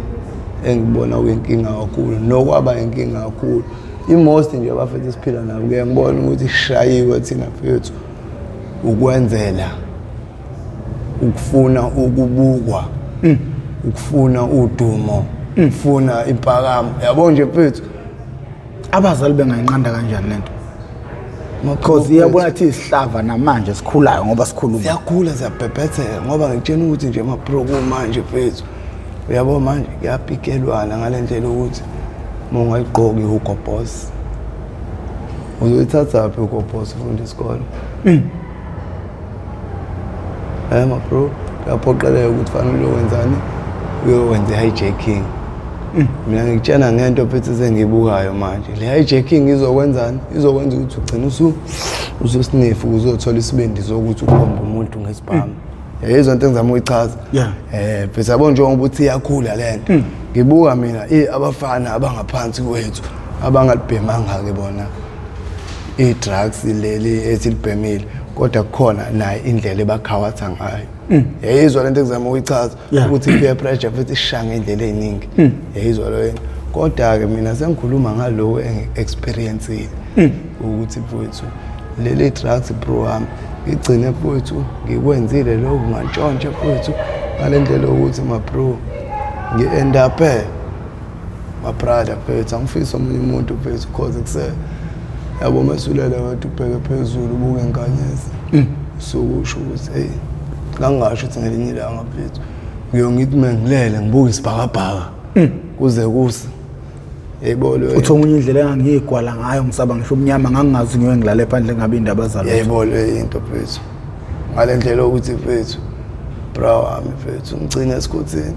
engibona kuyinkinga kakhulu nokwaba inkinga kakhulu i-most nje abafethu esiphila nabo kuye ngibona ukuthi sishayiwe thina fethu ukwenzela ukufuna ukubukwa ukufuna udumo ukufuna impakamo yabo nje mfethu. Abazali bengayinqanda kanjani lento? Because iyabona ukuthi isihlava namanje sikhulayo ngoba sikhuluma. Siyakhula siyabhebhetheka ngoba ngikutshela ukuthi nje ma-pro kumanje mfethu uyabo manje kuyapikelwana ngale ndlela ukuthi uma ungayigqoki i-Hugo Boss uzoyithatha phi i-Hugo Boss ufunda isikole? Ma bro uyaphoqeleka ukuthi fanele uyokwenzani uyowenza i-hijacking. Mina ngikutshela ngento phethe sengiyibukayo manje le hijacking izokwenzani izokwenza ukuthi ugcine ususniff uzothola isibindi sokuthi ukhombe umuntu ngesibhamu. Yayizwa into engizama ukuyichaza. Bese yabo njengoba uthi iyakhula lento ngibuka mina abafana abangaphansi kwethu abangalibhemanga ke bona i-drugs leli esilibhemile kodwa kukhona naye indlela ebakhawatha ngayo. Yayizwa lento engizama ukuyichaza ukuthi peer pressure futhi ishaya ngendlela eziningi. Yayizwa lo yena. Kodwa ke mina sengikhuluma ngaloko engi-experience-ile ukuthi mfowethu leli drugs bro wami ngigcine mfowethu ngikwenzile lokhu ngantshontsha mfowethu ngale ndlela yokuthi ma bro ngi-end up my brother mfethu angifisi omunye umuntu mfethu cause kuse yabo mesulele wedwa ubheke phezulu ubuke inkanyezi usukusho ukuthi hey ngangingasho ukuthi ngelinye ilanga mfethu ngiyongithi mengilele ngibuke isibhakabhaka kuze kuse yebo lo Uthi omunye indlela engangiyigwala ngayo ngisaba ngisho umnyama ngangingazi ngiyoye ngilale phandle ngabe indaba zalo. Yebo le into mfethu ngale ndlela ukuthi mfethu Bra wami mfethu, ngigcina esikhotheni.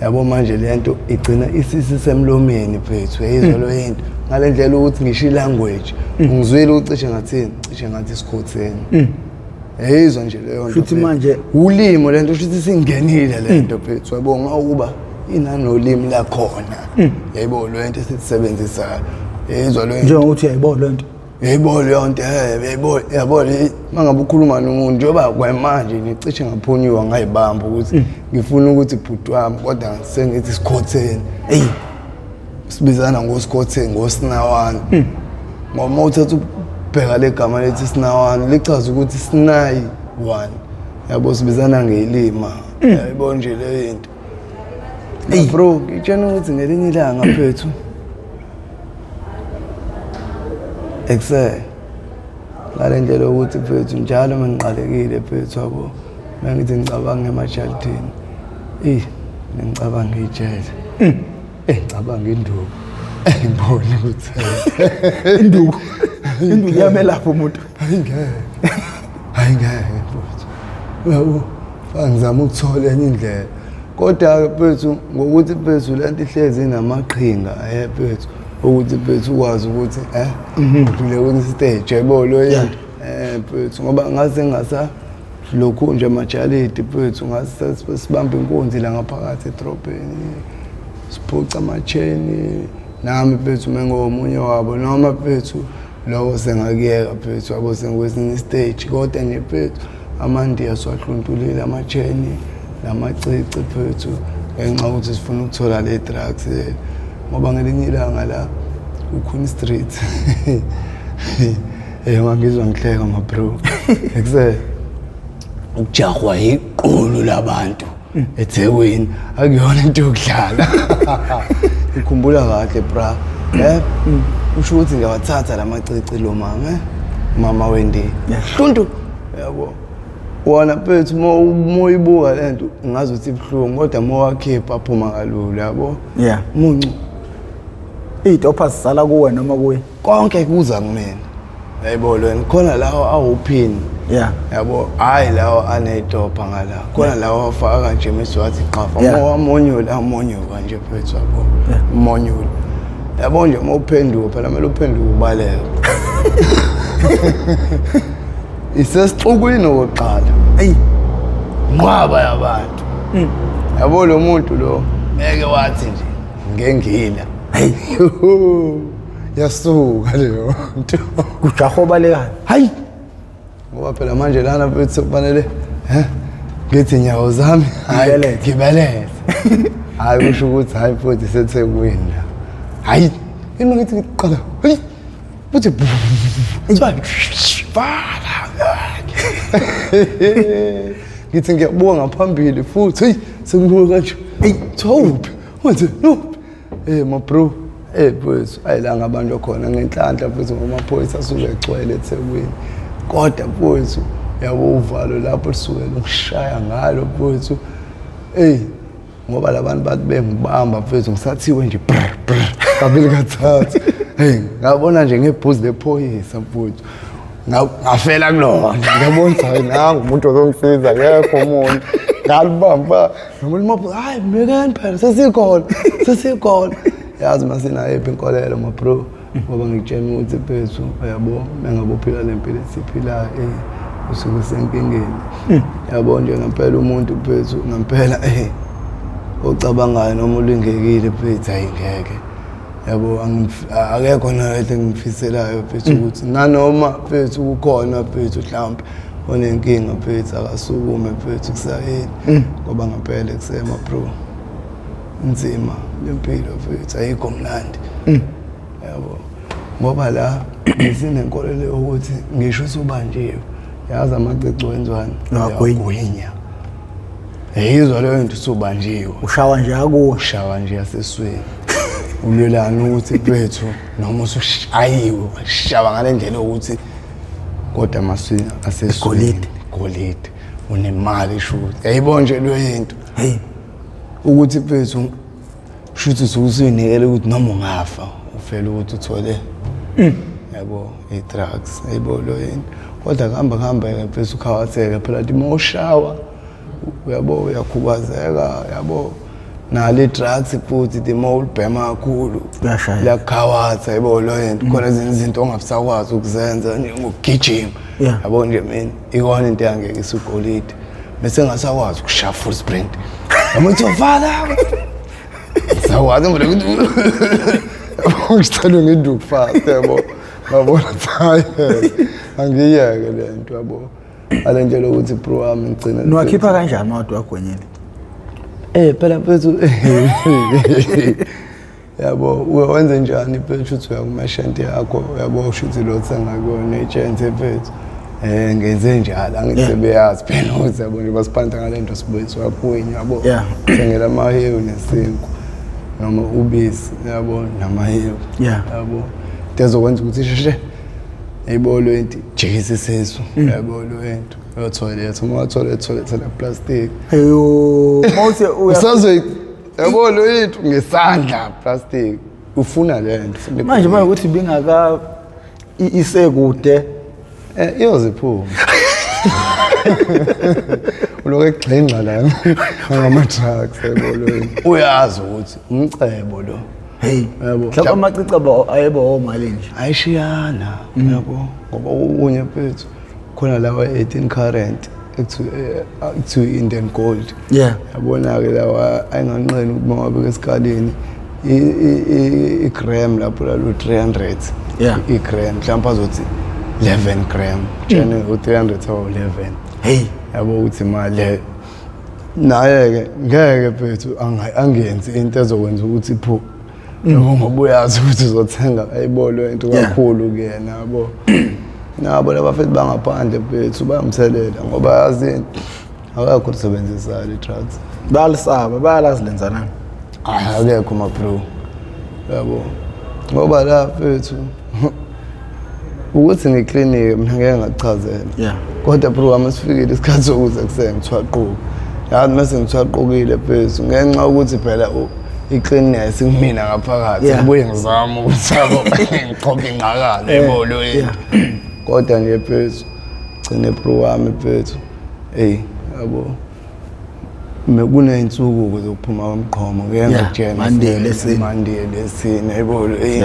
Yabo manje le nto igcina isisisemlomeni mfethu, uyayizwa leyo into. Ngale ndlela ukuthi ngisho i-language, ungizwile ucishe ngathini? Cishe ngathi isikhotheni. Yayizwa nje leyo nto. Shuthi mfethu. Manje- Ulimi lento shuthi singenile lento mfethu, yabonga ukuba inanolimi lakhona. Yayibo le nto esiyisebenzisayo. Yayizwa leyo nto. Njengokuthi uyayibona lento. Yayibona leyo nto, yayibona, yabona uma ngabe ukhuluma nomuntu njengoba kwamanje ngicishe ngaphunyuka ngayibamba ukuthi ngifuna ukuthi bhuti wami kodwa sengithi sikhotheni. Eyi. Sibizana ngosikhotheni ngosinawana. Ngoba uma uthatha ukubheka le gama lethi sinawana lichaza ukuthi sinayi one. Yabo sibizana ngelima. Yayibona nje leyo into. Eyi bro, ngitshena ukuthi ngelinye ilanga mfethu ekuse ngale ndlela yokuthi mfethu njalo uma ngiqalekile mfethu yabo uma ngithi ngicabanga emajalidini eyi ngicabanga ijele, ngicabanga induku, ngibone ukuthi Induku. Induku iyamelapha umuntu. Hayi ngeke, hayi ngeke mfethu, uyabo ngizama ukuthola enye indlela kodwa-ke mfethu ngokuthi mfethu le nto ihlezi inamaqhinga mfethu ukuthi mfethu ukwazi ukuthi udlule kwenye stage, yabo lo yinto mfethu ngoba ngase ngasa lokhu nje amajalidi mfethu ngase sibamba inkunzi la ngaphakathi edrobheni siphuca ama-chain nami mfethu mengomunye wabo noma mfethu lokho sengakuyeka mfethu yabo sengikwesinye istage kodwa nje mfethu amandiya siwahluntulile ama-chain namacici mfethu ngenxa yokuthi sifuna ukuthola le drugs le ngoba ngelinye ilanga la uQueen Street ngangizwa ngihleka ma bro ekuse ukujahwa iqulu labantu eThekwini akuyona into yokudlala. Ngikhumbula kahle bra, usho ukuthi ngiyawathatha lamacici lo mama, mama Wendy hluntu yabo wona mfethu uma uyibuka le nto ngazi ukuthi ibuhlungu kodwa uma wakhipha aphuma kalula yabo. Muncu. Iy'topha zisala kuwe noma kuye? Konke kuza kumina. Yayibona wena khona lawo awuphini. Yabo hayi lawo aney'topha ngala khona lawo afaka kanje mese wathi qafa uma wamonyula amonyuka nje mfethu yabo umonyula yabo nje uma uphenduka phela kumele uphenduke ubaleke isesixukwini okokuqala. Eyi. Nqwaba yabantu. Yabo lo muntu lo ngeke wathi nje ngengila. Hey. Yasuka leyo nto. Kujaha obalekayo. Hayi. Ngoba phela manje lana mfethu sekufanele ngithi inyawo zami hayi ngibelethe. Hayi kusho ukuthi hayi futhi seThekwini la. Hayi ima ngithi ngiqala. Hayi. Futhi vala. Ngithi ngiyabuka ngaphambili futhi hey sekubuka kanje. Hey thawuphi? Wenze no. Ma bro, mfethu ayilanga abantu khona ngenhlanhla futhi ngoba amaphoyisa asuke egcwele eThekwini. Kodwa mfethu yabo uvalo lapho lisuke lungishaya ngalo mfethu. Ey ngoba labantu bathi bengibamba mfethu ngisathiwe nje brr brr kabili kathathu. Hey ngabona nje ngebhuzi lephoyisa mfethu. Ngafela kulona ngiyabona ukuthi hayi nangu umuntu ozongisiza akekho umuntu. Ngalibamba ngoba mapho hayi mekeni phela sesikhona sesikhona. Yazi masinayo iphi inkolelo ma bro ngoba ngikutshela ukuthi mfethu uyabo mengabe uphila le mpilo esiphilayo usuke usenkingeni. Yabo nje ngempela umuntu mfethu ngempela ocabangayo noma ulingekile mfethu ayingeke. Yabo akekho nalethe engimfiselayo mfethu ukuthi nanoma mfethu kukhona mfethu mhlawumbe onenkinga mfethu akasukume mfethu kusayini ngoba ngempela kusema bro inzima lempilo mfethu ayikho mnandi. Yabo ngoba la ngisinenkolelo yokuthi ngisho usubanjiwe yazi amacici wenzwani uyagwinya. Yizwa leyo nto usubanjiwe ushawa nje akuwe ushawa nje yasesweni ulwelana ukuthi mfethu noma usushayiwe washawa ngale ndlela yokuthi kodwa amaswini asesweni golide unemali shuthi yayibona nje leyo into. Hey ukuthi mfethu shuthi usuke usuyinikele ukuthi noma ungafa ufele ukuthi uthole. Yabo, i-drugs, yabo lo yini. Kodwa kuhamba kuhamba-ke mfethu ukhawatheke phela ukuthi uma ushawa uyabo uyakhubazeka yabo. Nalo i-drugs futhi the more ulibhema kakhulu Kuyashaya. liyakukhawatha yabo lo yini. Khona ezinye izinto ongabusakwazi ukuzenza njengokugijima. Yabo nje mina ikona into eyangekisa ugolide. Bese ngasakwazi ukushaya full sprint. Yabo uthi vala. Sawwazi ngivele ukuthi ngisicela nginduku fast yabo. Ngabona ukuthi hayi angiyeke le nto yabo. Ale nto lokuthi bro wami ngigcina. Niwakhipha kanjani mawade wagwenyile? Phela mfethu yabo wenze njani mfethu uthi uya kumashenti yakho yabo usho ukuthi lo thenga kuyona ejenti mfethu. Ngenze njalo angithi beyazi phela ukuthi yabo nje basiphanta ngale nto sibuye siwagwinya yabo. Thengela amahewu nesinkwa noma ubisi yabo namahewu. Yabo. Into ezokwenza ukuthi sheshe yayibolo into jikisa isisu yabo lo into uyothoyiletha uma wathoyiletha thoyiletha la plastic. Heyo mawuthi usazoyi yabo lo into ngesandla plastic ufuna le nto manje manje ukuthi bingaka isekude iyoziphuma. Ulokhu egxingxa la ngama-drugs ebolweni. Uyazi ukuthi umcebo lo. Hey, yabo. Mhlawumbe amacici abo ayebo omali nje. Ayishiyana yabo ngoba okunye mfethu khona lawa 18 current ekuthiwa Indian gold. Yabona ke lawa ayinganqeni ukuthi mawabeka esikaleni i-gram lapho lalo 300. I-gram mhlawumbe azothi 11 gram. Tshene u-300 awu 11. Hey, yabo ukuthi imali naye ke ngeke mfethu angenzi into ezokwenza ukuthi phu yabo ngoba uyazi ukuthi uzothenga ayibolo into kakhulu kuyena yabo. Nabo labafethu bangaphandle mfethu bayamthelela ngoba yazi akekho osebenzisayo le drugs. Bayalisaba, bayalazi lenzanani. Akekho ma bro. Yabo. Ngoba la mfethu ukuthi ngiklinike mina ngeke ngakuchazela. Kodwa bro wami sifikile isikhathi sokuze kusenge ngithwaqoka. Yazi mase ngithwaqokile mfethu ngenxa ukuthi phela i-cleanness kumina ngaphakathi ngibuye ngizama ukuthi yabo ngiqoke ingqakalo yabo lo yini. Kodwa nje mfethu gcine bro wami mfethu hey yabo kuney'nsuku zokuphuma komqhomo ngeke ngakutshela Monday lesine. Monday lesine yabo hey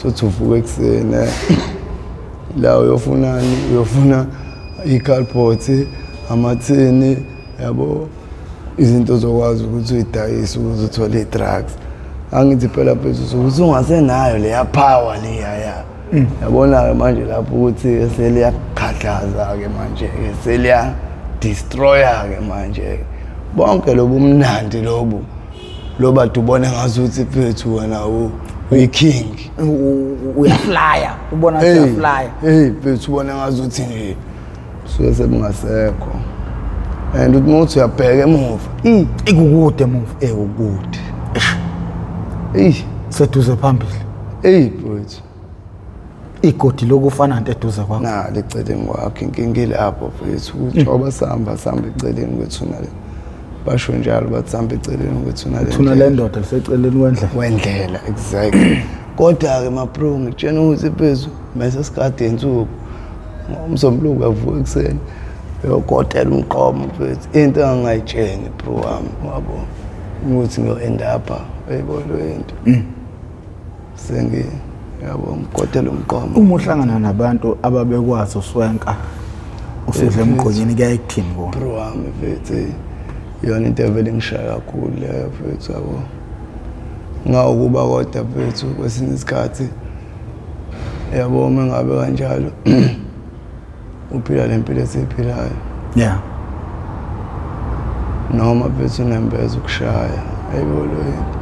uthi uvuka ekuseni la uyofunani uyofuna i-cardboard amathini yabo izinto zokwazi ukuthi uyidayise ukuze uthole i-drugs. Angithi phela phezulu ukuthi ungasenayo leya power leya ya. Yabona-ke manje lapho ukuthi seliyakhahlaza-ke manje-ke seliya destroyer-ke manje. Bonke lobu mnandi lobu lobade ubone ngazuthi mfethu wena uyi-king. Uyaflya, ubona ngathi uyaflya. Hey mfethu ubone ngazuthi nje suke sebungasekho. And uthi uma uthi uyabheka emuva, ikukude emuva. Ekukude. Eyi seduze phambili. Eyi mfethu. Igodi lokufana nto eduze kwakho. Na liceleni kwakho inkinga ilapho mfethu ukuthi ngoba sihamba sihamba eceleni kwethuna le. Basho njalo bathi sihamba eceleni kwethuna le. Thuna le ndoda liseceleni kwendlela. Kwendlela exactly. Kodwa ke ma bro ngitshena ukuthi phezulu mase sikade insuku. Umsombuluko uyavuka ekuseni uyokotela umqomo mfethu. Into engangayitsheni bro wami wabo ukuthi ngiyo end up uyibona into. Sengi yabo ngikotela umqomo. Uma uhlangana nabantu ababekwazi uswenka usudla emgqonyeni kuyaye kuthini kona? Bro wami mfethu iyona into evele ngishaya kakhulu leyo mfethu yabo. Ngawukuba kodwa mfethu kwesinye isikhathi yabo uma ngabe kanjalo uphila lempilo esiyiphilayo. Noma mfethu unembeza ukushaya yebo lo into.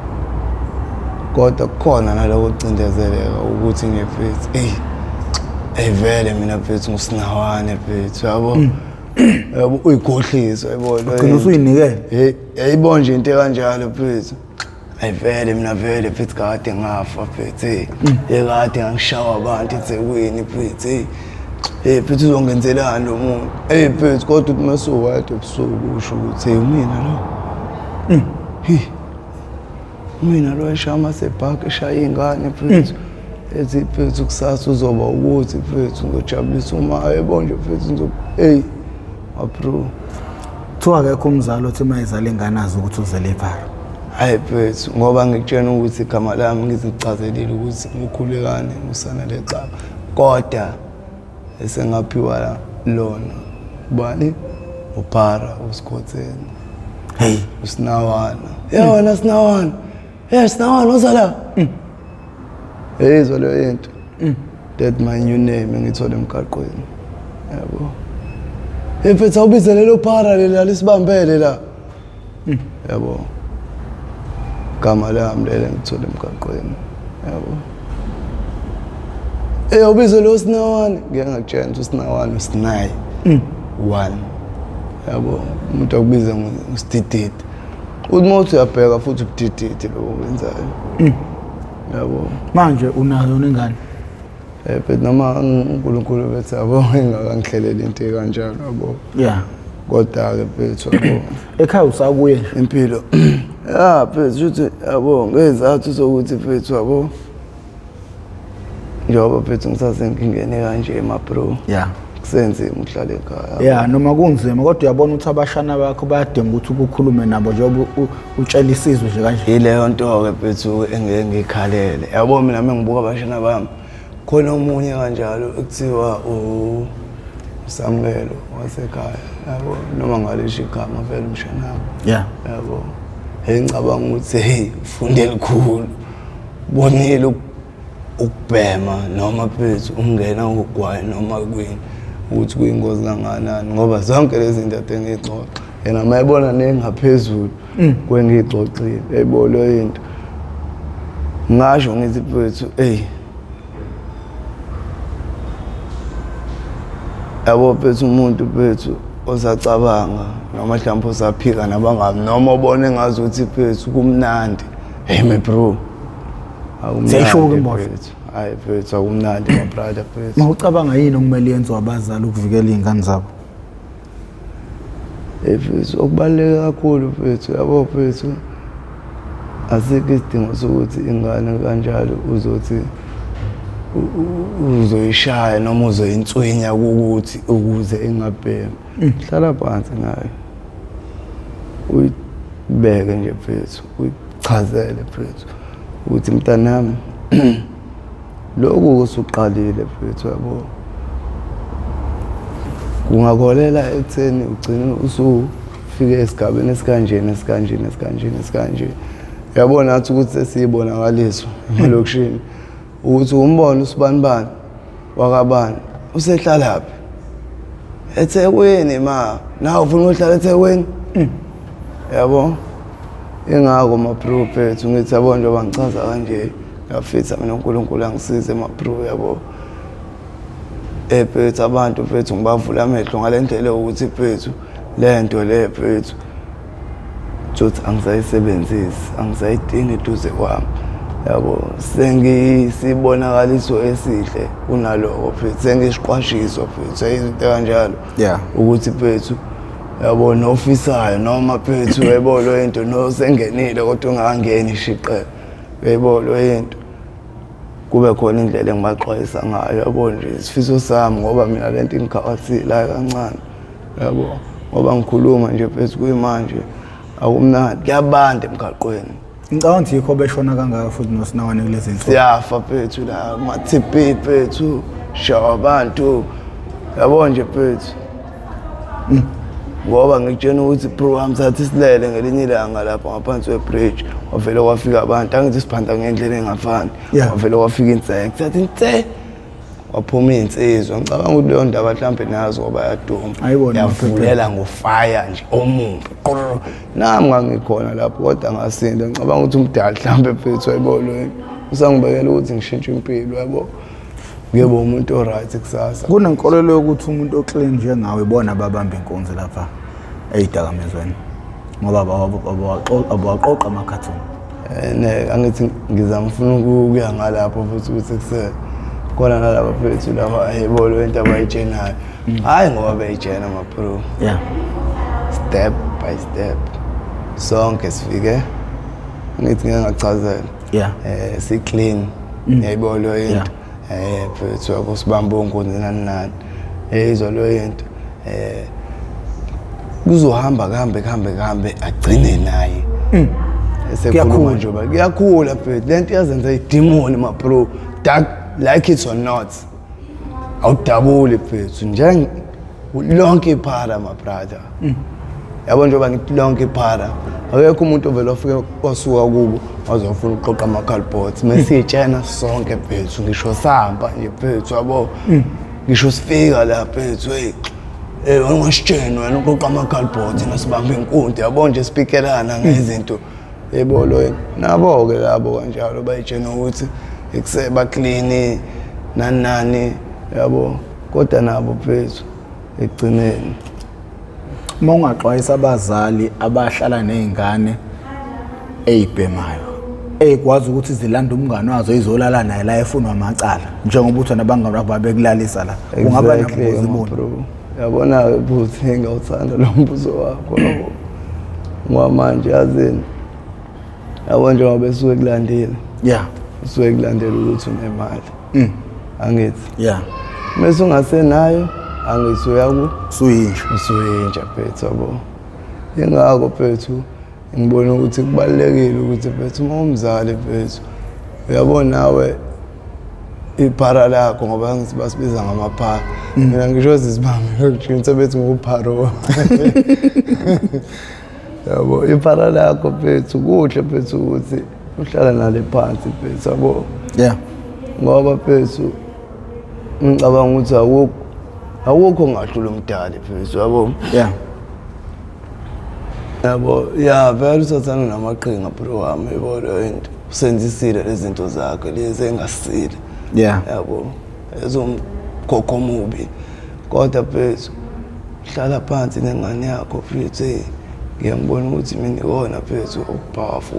Kodwa kukhona naloko kucindezeleka ukuthi nje mfethu ey ey vele mina mfethu ngusinawane mfethu yabo. Yabo uyikhohlisa yabo lo. Ugcina usuyinikele. Hey yayibona nje into kanjalo mfethu. Ayi vele mina vele mfethu kade ngafa mfethu hey. Ekade ngishawa abantu eThekwini mfethu hey. Hey mfethu uzongenzelani lo muntu? Hey mfethu kodwa uthi masuwedwa ebusuku usho ukuthi hey mina lo. Hi. Mina lo eshaya amasebhaka eshaya ingane mfethu. Ethi mfethu kusasa uzoba ukuthi mfethu ngizojabulisa uma yebo nje mfethu ngizo hey ma bro. Kuthiwa akekho umzali othi uma ezala ingane azi ukuthi uzele iphara. Hayi mfethu, ngoba ngikutshena ukuthi igama lami ngizichazelile ukuthi ngukhulekane usana lexaba, kodwa esengaphiwa lona ubani uphara usikhotheni. Hey, usinawana ya wena sinawana, hey sinawana ozala hey leyo into that my new name engithole emgaqweni yabo. Hey mfethu, awubize lelo phara lela lisibambele la yabo, gama lami lelo engithole emgaqweni yabo. Hey awubize lo sinawane, ngeke ngakutshela ukuthi usinawane usinayi one yabo, umuntu akubiza ngosidididi, uthi uma uthi uyabheka futhi ubudididi lokho okwenzayo yabo. Manje unayo nengane? But noma uNkulunkulu bethi yabo engakangihleleli into ekanjalo yabo. Kodwa-ke mfethu yabo. Ekhaya usakuye nje? Impilo. Ya mfethu shuthi yabo ngezathu sokuthi mfethu yabo. Njengoba mfethu ngisasenkingeni kanje ma bro. Kusenzima ukuhlala ekhaya. Yeah, noma kunzima kodwa uyabona ukuthi abashana bakho bayadinga ukuthi ukukhulume nabo njengoba utshela isizwe nje kanje. Yileyo nto-ke mfethu engeke ngikhalele. Yabo mina mengibuka abashana bami khona omunye kanjalo ekuthiwa uSamkelo wasekhaya yabo, noma ngalisho igama vele umshana wami. Yabo. Hey ngicabanga ukuthi hey ufunde elikhulu. Bonile ukubhema noma mfethu ungena ugwayi noma kwini ukuthi kuyingozi kangakanani, ngoba zonke lezi zinto ade ngiyixoxa yena mayebona nengaphezulu kwengiyixoxile yayibona leyo into. Ngasho ngithi mfethu hey yabo mfethu umuntu mfethu osacabanga noma mhlawumbe osaphika nabangami noma obona engazi ukuthi mfethu kumnandi, hey my bro, siyayishuka imbono. Hayi mfethu akumnandi my brother mfethu. Mawucabanga yini okumele yenziwe abazali ukuvikela izingane zabo? Mfethu okubaluleke kakhulu mfethu yabo mfethu asikho isidingo sokuthi ingane kanjalo uzothi uzoyishaya noma uzoyinswinya ukuthi ukuze ingabhemi. Hlala phansi nayo uyibeke nje mfethu, uyichazele mfethu ukuthi mntanami lokhu usuqalile mfethu yabo, kungakholela ekutheni ugcine usufike esigabeni esikanjena esikanjena esikanjena esikanje. Uyabona nathi ukuthi sesiyibonakaliswa emalokishini ukuthi umbone usibanibani wakabani usehlalaphi eThekwini, ma nawe ufuna ukuhlala eThekwini yabo. Ingakho ma bro mfethu ngithi yabo njengoba ngichaza kanje ngiyafisa mina uNkulunkulu angisize ma bro yabo. Mfethu abantu mfethu ngibavula amehlo ngale ndlela ukuthi mfethu lento le mfethu ukuthi angisayisebenzisi, angisayidingi eduze kwami yabo, sengisibonakaliso esihle kunaloko mfethu, sengisiqwashiso mfethu izinto kanjalo ukuthi mfethu yabo nofisayo noma mfethu yabo lo into nosengenile kodwa ungangeni ishiqe yabo lo into kube khona indlela engibaxwayisa ngayo yabo nje isifiso sami, ngoba mina lento ingikhawathile kancane yabo, ngoba ngikhuluma nje mfethu kuyimanje akumnandi, kuyabanda emgaqweni. Ngicabanga ukuthi yikho beshona kangaka futhi nosinawane kulezi zinsuku. Siyafa mfethu la ma-TB mfethu, shawa abantu yabo nje mfethu. Ngoba ngikutshena ukuthi bro wami sathi silele ngelinye ilanga lapha ngaphansi kwebridge, wavele kwafika abantu, angithi siphanda ngendlela engafani, wavele kwafika inseke, sathi nse waphuma insizwa. Ngicabanga ukuthi leyo ndaba mhlambe nazo ngoba yaduma, yavulela ngofire nje omumbi. Nami ngangikhona lapho kodwa ngasinda. Ngicabanga ukuthi umdali mhlambe mfethu wayibona usangibekela ukuthi ngishintshe impilo yabo, ngibe umuntu oright kusasa. Kunenkolelo yokuthi umuntu oclean njengawe ibona babamba inkunzi lapha eyidakamizweni ngoba abawaqoqa amakhathuni. Ne angithi ngizama ufuna ukuya ngalapho futhi ukuthi kuse khona nalaba mfethu laba yebo lo into abayitshenayo, hayi ngoba beyitshena ma bro. Step by step sonke sifike, ngithi ngeke ngachazela. Si clean Yayibona leyo into. Mfethu, yabo, sibambe onkunzi nani nani, yayizwa leyo into. Kuzohamba kuhambe kuhambe kuhambe, agcine naye esekhuluma. Kuyakhula. Njengoba kuyakhula mfethu, lento iyazenza idimoni, ma bro, dark, like it or not, awudabuli mfethu njeng lonke iphara, my brother. Yabo, njengoba ngithi lonke iphara, akekho umuntu ovele wafike wasuka kubo wazofuna ukuqoqa ama-cardboards. Mesiyitshena sonke mfethu, ngisho sihamba nje mfethu, yabo, ngisho sifika la mfethu, hey, ungasitsheni wena uqoqa ama-cardboards, nasibamba inkunzi, yabo nje, sipikelana ngezinto, yebo. Lo nabo-ke labo kanjalo bayitshena ukuthi ekuseba clean nani nani, yabo, kodwa nabo mfethu ekugcineni. Uma ungaxwayisa abazali abahlala ney'ngane ey'bhemayo, ey'kwazi ukuthi zilande umngane wazo izolala naye la efunwa amacala, njengoba uthi nabangani bakho babekulalisa la, kungaba nabungozi my buni? Bro, yabona-ke futhi, ngiyawuthanda lo mbuzo wakho, yabo, ngoba manje yazini, yabo, njengoba besuke kulandile, usuke kulandela ukuthi unemali, angithi? Mese ungasenayo, angithi uyaku Suyinja. Usuyinja mfethu, yabo. Ingakho mfethu ngibona ukuthi kubalulekile ukuthi mfethu, uma umzali mfethu, uyabona nawe iphara lakho, ngoba ngithi basibiza ngamaphara, mina ngisho sisibambe lokujini sebethi ngupharo, yabo. Iphara lakho mfethu, kuhle mfethu ukuthi uhlala nale phansi mfethu, yabo, ngoba mfethu ngicabanga ukuthi awukho ongahlula umdali mfethu, yabo. Yabo, ya, vele uthathana namaqhinga, bro wami, yabo, leyo into usenzisile lezi zinto zakhe lezi engasile, yabo, ezomkhokho omubi. Kodwa mfethu, hlala phansi nengane yakho mfethu. Hey, ngiye ngibona ukuthi mina ikona mfethu okupowerful,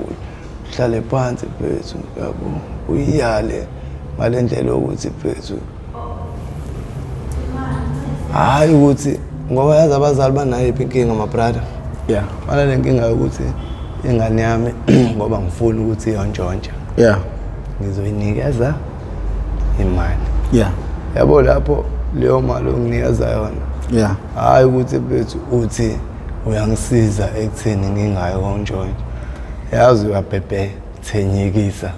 uhlale phansi mfethu, yabo, uyiyale ngale ndlela yokuthi mfethu, hhayi ukuthi, ngoba yazi abazali banayo iphi inkinga, my brother? Banale nkinga yokuthi ingane yami, ngoba ngifuna ukuthi iyontshontsha, ngizoyinikeza imali, yabo. Lapho leyo mali onginikeza yona, hhayi ukuthi mfethu uthi uyangisiza ekutheni ngingayi kontshontsha, yazi, uyabhebhethenyekisa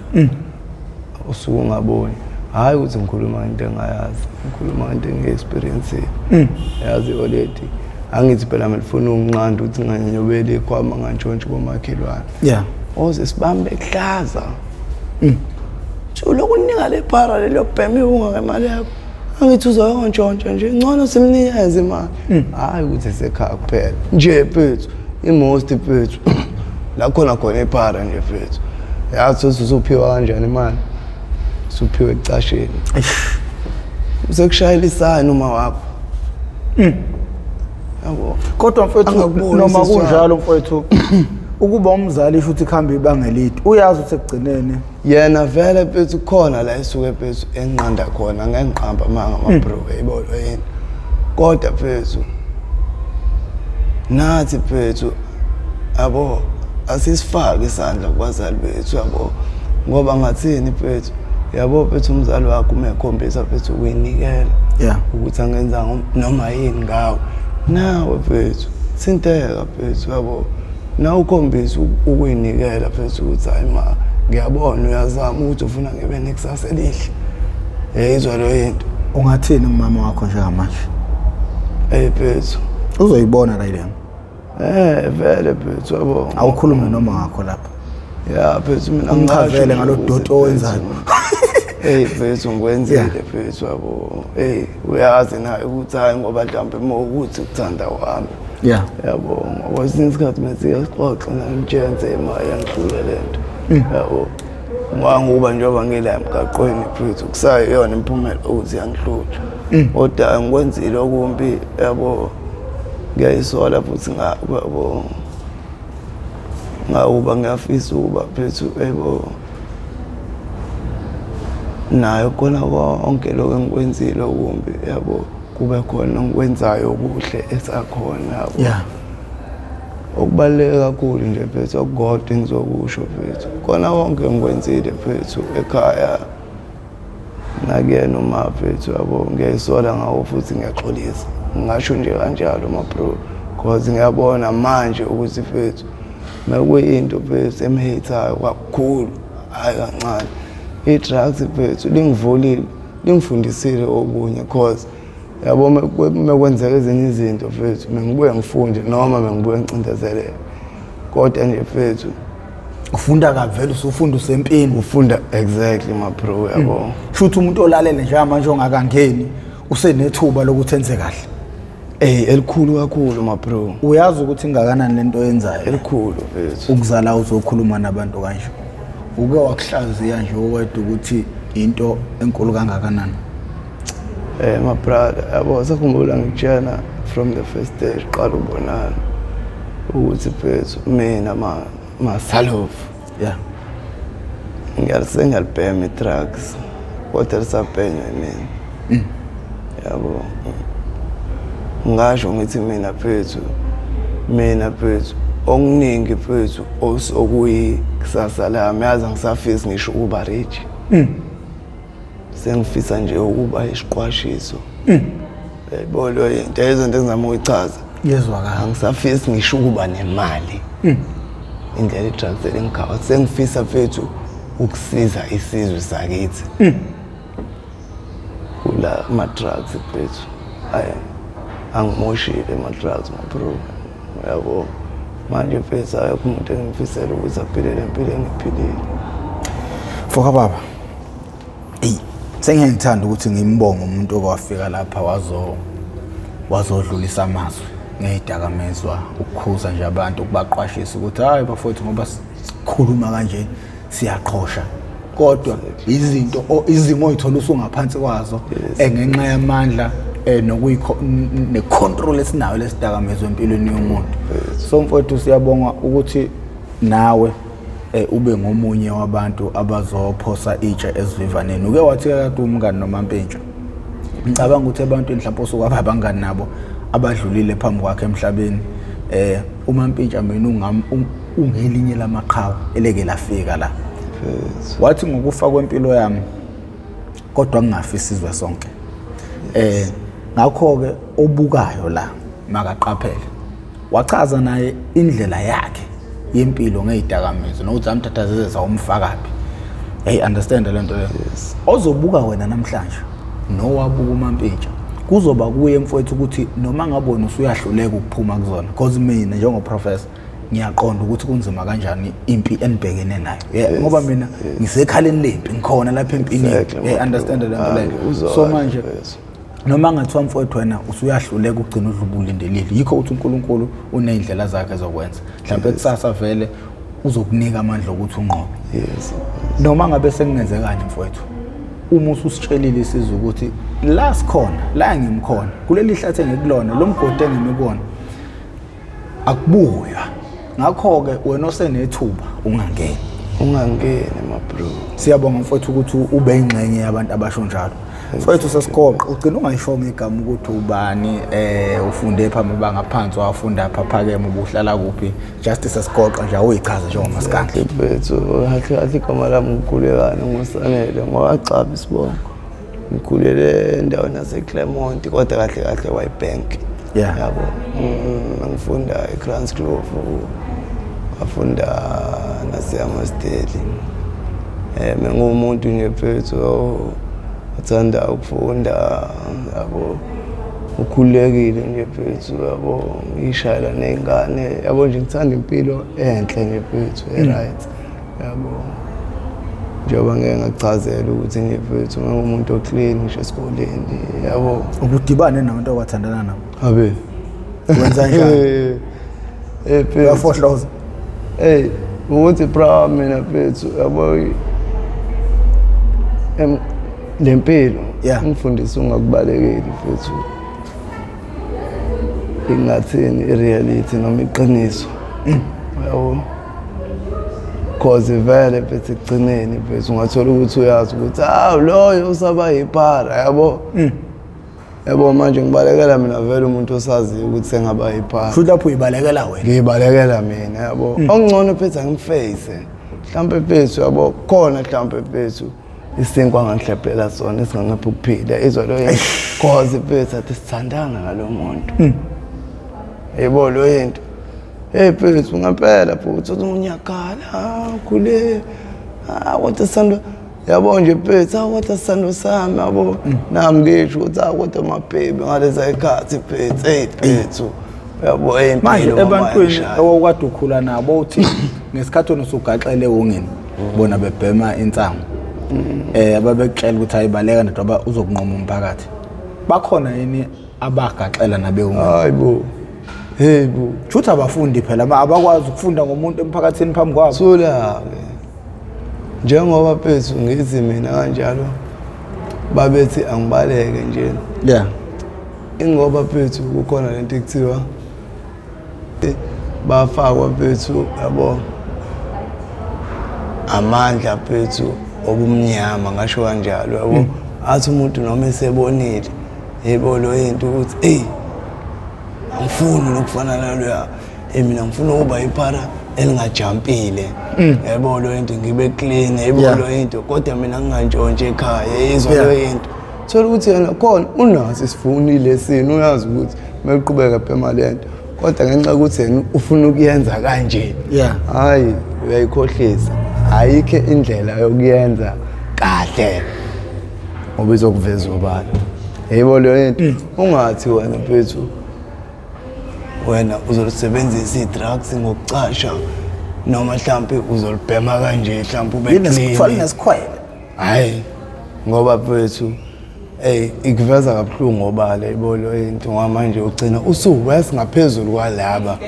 usuke ungaboni. Hhayi ukuthi ngikhuluma ngento engayazi, ngikhuluma ngento engiyi-experience-ile, yazi already. Angithi phela mina ngifuna ukunqanda ukuthi nganyobeli ikhwama, ngantshontshi komakhelwane, oze sibambe kuhlaza lokunika le phara lelo bhema iwunga ngemali yakho, angithi uzoyontshontsha nje, ngcono simnikeze imali. Hhayi ukuthi isekhaya kuphela nje mfethu, i-most mfethu la khona khona iphara nje mfethu, yazi ukuthi usuphiwa kanjani imali, usuphiwe ekucasheni, usekushayela isayini uma wakho, yabo. Kodwa mfethu, Angakuboni noma sisi wami. kunjalo mfethu, ukuba umzali futhi kuhamba ibanga elide, uyazi ukuthi ekugcineni Yena vele mfethu khona la esuke mfethu enqanda khona, ngeke ngiqamba amanga, ma-bro, yayibona yini. Kodwa mfethu nathi mfethu, yabo, asisifake isandla kubazali bethu, yabo, ngoba ngathini mfethu, yabo mfethu, umzali wakho uma ekhombisa mfethu ukuyinikela ukuthi angenza noma yini ngawe, nawe mfethu thinteka mfethu, yabo, na ukhombisa ukuyinikela mfethu ukuthi hayi ma, ngiyabona uyazama ukuthi ufuna ngibe nekusasa elihle, yayizwa leyo into. Ungathini kumama wakho njengamanje? Ey mfethu. Uzoyibona la ilena. Vele mfethu, yabo. Awukhulume noma wakho lapha. Ya mfethu, mina Umchazele ngingasho ngalo nje doti ukuthi, owenzayo. Hey mfethu, ngikwenzile mfethu, yabo. Hey, uyazi naye ukuthi hayi, ngoba mhlawumbe uma ukuthi ukuthanda kwami, yabo, ngoba kwesinye isikhathi mesike sixoxe namtshenze imali yangihlule lento, yabo, ngoba njengoba ngila emgaqweni mfethu, kusayiyona imiphumela ukuthi yangihlula, kodwa ngikwenzile okumbi, yabo, ngiyayisola futhi ngako, yabo, ngakuba ngiyafisa ukuba mfethu, yebo, nayo khona konke lokho engikwenzile okumbi, yabo, kube khona engikwenzayo okuhle esakhona, yabo. Okubaluleke kakhulu nje mfethu, okukodwa engizokusho mfethu, khona konke engikwenzile mfethu ekhaya. Nakuyena umafethu, yabo, ngiyayisola ngawo futhi ngiyaxolisa, ngingasho nje kanjalo ma bro, cause ngiyabona manje ukuthi fethu mekuyinto fethu emhithayo kakhulu, hayi kancane. I-drugs fethu lingivulile, lingifundisile okunye, cause yabo mekwenzeka ezinye izinto fethu mengibuye ngifunde noma mengibuye ngicindezeleke, kodwa nje fethu Ufunda kavele, usufunda usempini. Ufunda exactly ma bro, yabo. Shuthi umuntu olalele njengamanje ongakangeni usenethuba lokuthi enze kahle. Ey, elikhulu kakhulu ma bro. Uyazi ukuthi ingakanani lento oyenzayo? Elikhulu fethu. Ukuzala uzokhuluma nabantu kanje, uke wakuhlaziya nje owedwa ukuthi into enkulu kangakanani? My brother, yabo, sakhumbula ngikutshena from the first day siqala ukubonana ukuthi mfethu mina ma masalofu ngiyalibhema i-drugs, kodwa lisabhenywa yimina, yabo. Ngasho ngithi mina mfethu, mina mfethu okuningi mfethu okuyikusasa lami, yazi angisafisi ngisho ukuba rich, sengifisa nje ukuba isiqwashiso, yayibona leyo into, izinto engizama ukuyichaza. Yezwakala. Angisafisi ngisho ukuba nemali, indlela i-drugs elingikhawa, sengifisa mfethu ukusiza isizwe sakithi kula ma-drugs mfethu. Ayi, angimoshile ma-drugs ma bro, yabo. Manje mfethu akekho umuntu engimfisela ukuthi aphile le mpilo engiphilile. Foka baba, eyi, sengeke ngithanda ukuthi ngimbonge umuntu okwafika lapha wazodlulisa amazwi ngey'dakamizwa, ukukhuza nje abantu, ukubaqwashisa ukuthi hhayi bafowethu, ngoba sikhuluma kanje siyaqhosha, kodwa izinto izimo oyithola usungaphansi kwazo ngenxa yamandla nokuyikho necontrol esinayo lesidakamizwa empilweni yomuntu. So mfowethu, siyabonga ukuthi nawe ube ngomunye wabantu abazophosa itshe esivivaneni. Uke wathi kade umngani noMampintsha, ngicabanga ukuthi ebantwini mhlawumbe osuke abangani nabo abadlulile phambi kwakhe emhlabeni, uMampintsha mina ungelinye lamaqhawe eleke lafika la. Wathi ngokufa kwempilo yami kodwa kungafi isizwe sonke. Ngakho ke obukayo la makaqaphele. Wachaza naye indlela yakhe yempilo ngezidakamizwa nokuthi amthatha zeze umfakaphi. Hey, understand le nto leyo. Ozobuka wena namhlanje nowabuka uMampintsha, kuzoba kuye mfowethu ukuthi noma ngabona usuyahluleka ukuphuma kuzona, because mina njengoprofessor ngiyaqonda ukuthi kunzima kanjani impi enibhekene nayo. Yeah, ngoba mina ngisekhaleni lempi, ngikhona lapha empini. Yeah, understand le nto leyo. So manje noma ngathiwa mfowethu wena usuyahluleka ukugcina udla ubulindelile, yikho ukuthi uNkulunkulu uney'ndlela zakhe zokwenza. Mhlawumbe kusasa vele uzokunika amandla okuthi unqobe. Noma ngabe sekungenzekani mfowethu, uma ususitshelile isizwe ukuthi la sikhona, la ngimkhona, kuleli hlathi engikulona, lo mgodi engimikona, akubuywa. Ngakho-ke wena osenethuba ungangeni. Ungangeni ma bro. Siyabonga mfowethu ukuthi ube ingxenye yabantu abasho njalo. Mfowethu sesigoqa, ugcina ungayishongo igama ukuthi ubani, ufunde phi amabanga aphansi, wafunda phi aphakeme, ubuhlala kuphi, just sesigoqa nje awuyichaze njengomaskandi. Mfowethu, kahle kahle igama lami ngikhulekani nguSanele ngowaXaba isibongo. Ngikhulele endaweni yaseClermont, kodwa kahle kahle Wyebank. Yabo. Ngifunda eKranzkloof, ngafunda naseAmasteli. Mengumuntu nje mfethu othanda ukufunda, yabo, ukhululekile nje mfethu, yabo, ngishayela ney'ngane, yabo nje ngithanda impilo enhle nje mfethu, e-right, yabo. Njengoba ngeke ngakuchazela ukuthi nje mfethu ngingumuntu oclean ngisho esikoleni, yabo. Ubudibane nabantu okwathandana nabo? Abe. Wenza njani? Mfethu. Uyafohloza? Hey, ukuthi bra mina mfethu, yabo, le mpilo ngifundisa ungakubalekeli mfethu, ingathini i-reality noma iqiniso, yabo, cause vele mfethu ekugcineni mfethu ungathola ukuthi uyazi ukuthi hawu loyo usaba yiphara, yabo. Yabo manje ngibalekela mina vele umuntu osaziyo ukuthi sengaba yiphara. Futhi lapho uyibalekela wena? Ngiyibalekela mina, yabo. Okungcono mfethu angimface mhlampe mfethu, yabo, khona mhlampe mfethu Isinkwa angangihlephela sona esingangiphi ukuphila izwa lo yento. Cause mfethu athi sithandana ngalo muntu. Yebo lo yento. Hey mfethu ngempela futhi uthi unyakhala khule. Ah kodwa sithando yabo nje mfethu ah kodwa sithando sami yabo. Nami ngisho ukuthi ah kodwa mabhebi ngaleza ikhathi mfethu hey mfethu. Yabo hey Manje impilo mama ebantwini yangishaya. owawukade ukhula nabo uthi ngesikhathi wena usugaxele ewongeni bona bebhema insangu. Ababekutshela ukuthi ayibaleka ndoda uzokunqoma umphakathi. Bakhona yini abagaxela nabewongeni? Hayi bo. Hey bo. Shuthi abafundi phela abakwazi ukufunda ngomuntu emphakathini phambi kwabo. Thula-ke. Njengoba mfethu ngithi mina kanjalo babethi angibaleke nje. Yeah. Ingoba mfethu kukhona lento ekuthiwa bafakwa mfethu yabo amandla mfethu obumnyama ngasho kanjalo yabo. Athi umuntu noma esebonile yebo lo into ukuthi ey angifuni lokufana naloya, mina ngifuna ukuba iphara elingajampile yebo lo into ngibe clean yebo lo into kodwa mina ngingantshontshe ekhaya yizwa lo into. Thola ukuthi yena khona unaso isifunile esini uyazi ukuthi meqhubeka phema lento kodwa ngenxa yokuthi yena ufuna ukuyenza kanje hayi uyayikhohlisa ayikho indlela yokuyenza kahle ngoba izokuveza ubani yebo leyo into. Ungathi wena mfethu wena uzolisebenzisa i-drugs ngokucasha noma mhlampe uzolibhema kanje mhlampe ube clean nesikhwele. Hayi ngoba mfethu hey ikuveza kabuhlungu obala yebo lo into ngoba manje ugcina usuwes ngaphezulu kwalaba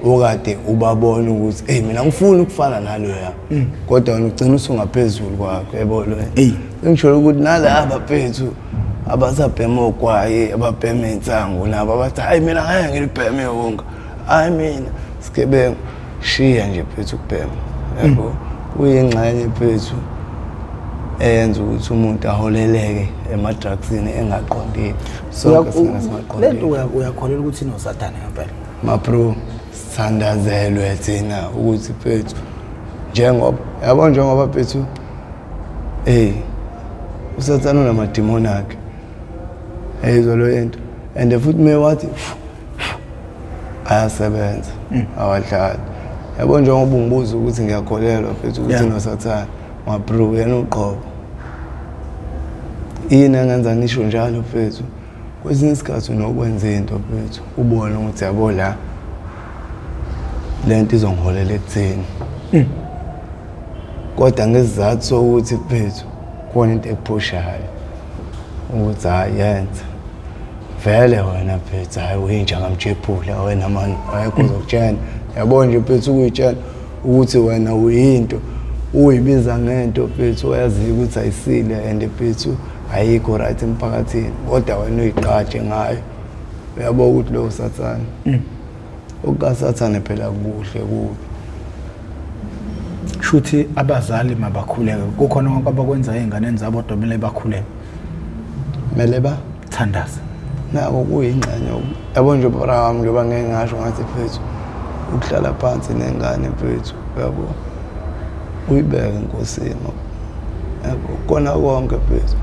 okade ubabona ukuthi hey mina ngifuna ukufana naloya kodwa wena ugcina usungaphezulu kwakho yebo lo. Ngisho ukuthi nalaba mfethu abasabhema ogwayi ababhema insangu nabo abathi hayi mina ngeke ngilibheme wonke hayi mina sigebengu shiya nje mfethu ukubhema yabo kuyingxenye mfethu eyenza ukuthi umuntu aholeleke ema-drugsini engaqondile. Sonke singane singaqondile. Lento uyakholelwa ukuthi inosathane ngempela? Ma bro sithandazelwe thina ukuthi mfethu njengoba yabo njengoba mfethu hey usathane unamadimoni akhe eyizwa lo into and futhi me wathi ayasebenza awadlali yabo njengoba ungibuza ukuthi ngiyakholelwa mfethu ukuthi nosathane ma bro yena uqobo yini engenza ngisho njalo mfethu kwesinye isikhathi unokwenza into mfethu ubone ukuthi yabo la lento izongiholela ekutheni kodwa ngesizathu sokuthi mfethu kukhona into ekuphushayo ukuthi hayi yenza vele wena mfethu hayi uyinja kamjephula wena mani ayekho uzokutshela yabo nje mfethu ukuyitshela ukuthi wena uyinto uyibiza ngento mfethu oyaziyo ukuthi ayisile and mfethu ayikho right emphakathini kodwa wena uyiqatshe ngayo uyabo ukuthi lo sathane okukasathane phela kuhle kubi. Shuthi abazali mabakhuleke kukhona konke abakwenza ey'nganeni zabo kodwa kumele bakhuleke kumele ba thandaza nako kuyingxenye yabo nje bra wami njengoba ngeke ngasho ngathi mfethu ukuhlala phansi nengane mfethu yabo uyibeke enkosini yabo kona konke mfethu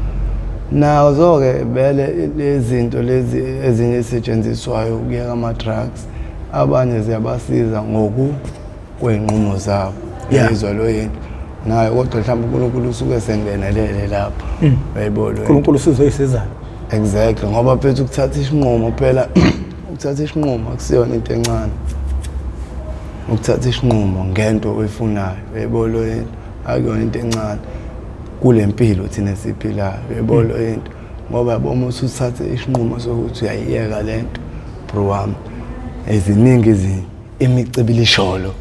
nazo-ke vele lezinto lezi ezinye ezisetshenziswayo ukuyeka ama-drugs abanye ziyabasiza ngokwey'nqumo zabo yizwa lo yinto nayo kodwa mhlawumbe uNkulunkulu usuke sengenelele lapho uyayibona uNkulunkulu usizoyisizayo exactly ngoba mfethu ukuthatha isinqumo phela ukuthatha isinqumo akusiyona into encane ukuthatha isinqumo ngento oyifunayo uyayibona lo yinto akuyona into encane kule mpilo thina esiphilayo uyayibona lo yinto ngoba yabo uma usuthathe isinqumo sokuthi uyayiyeka lento bro wami eziningi imicibilisholo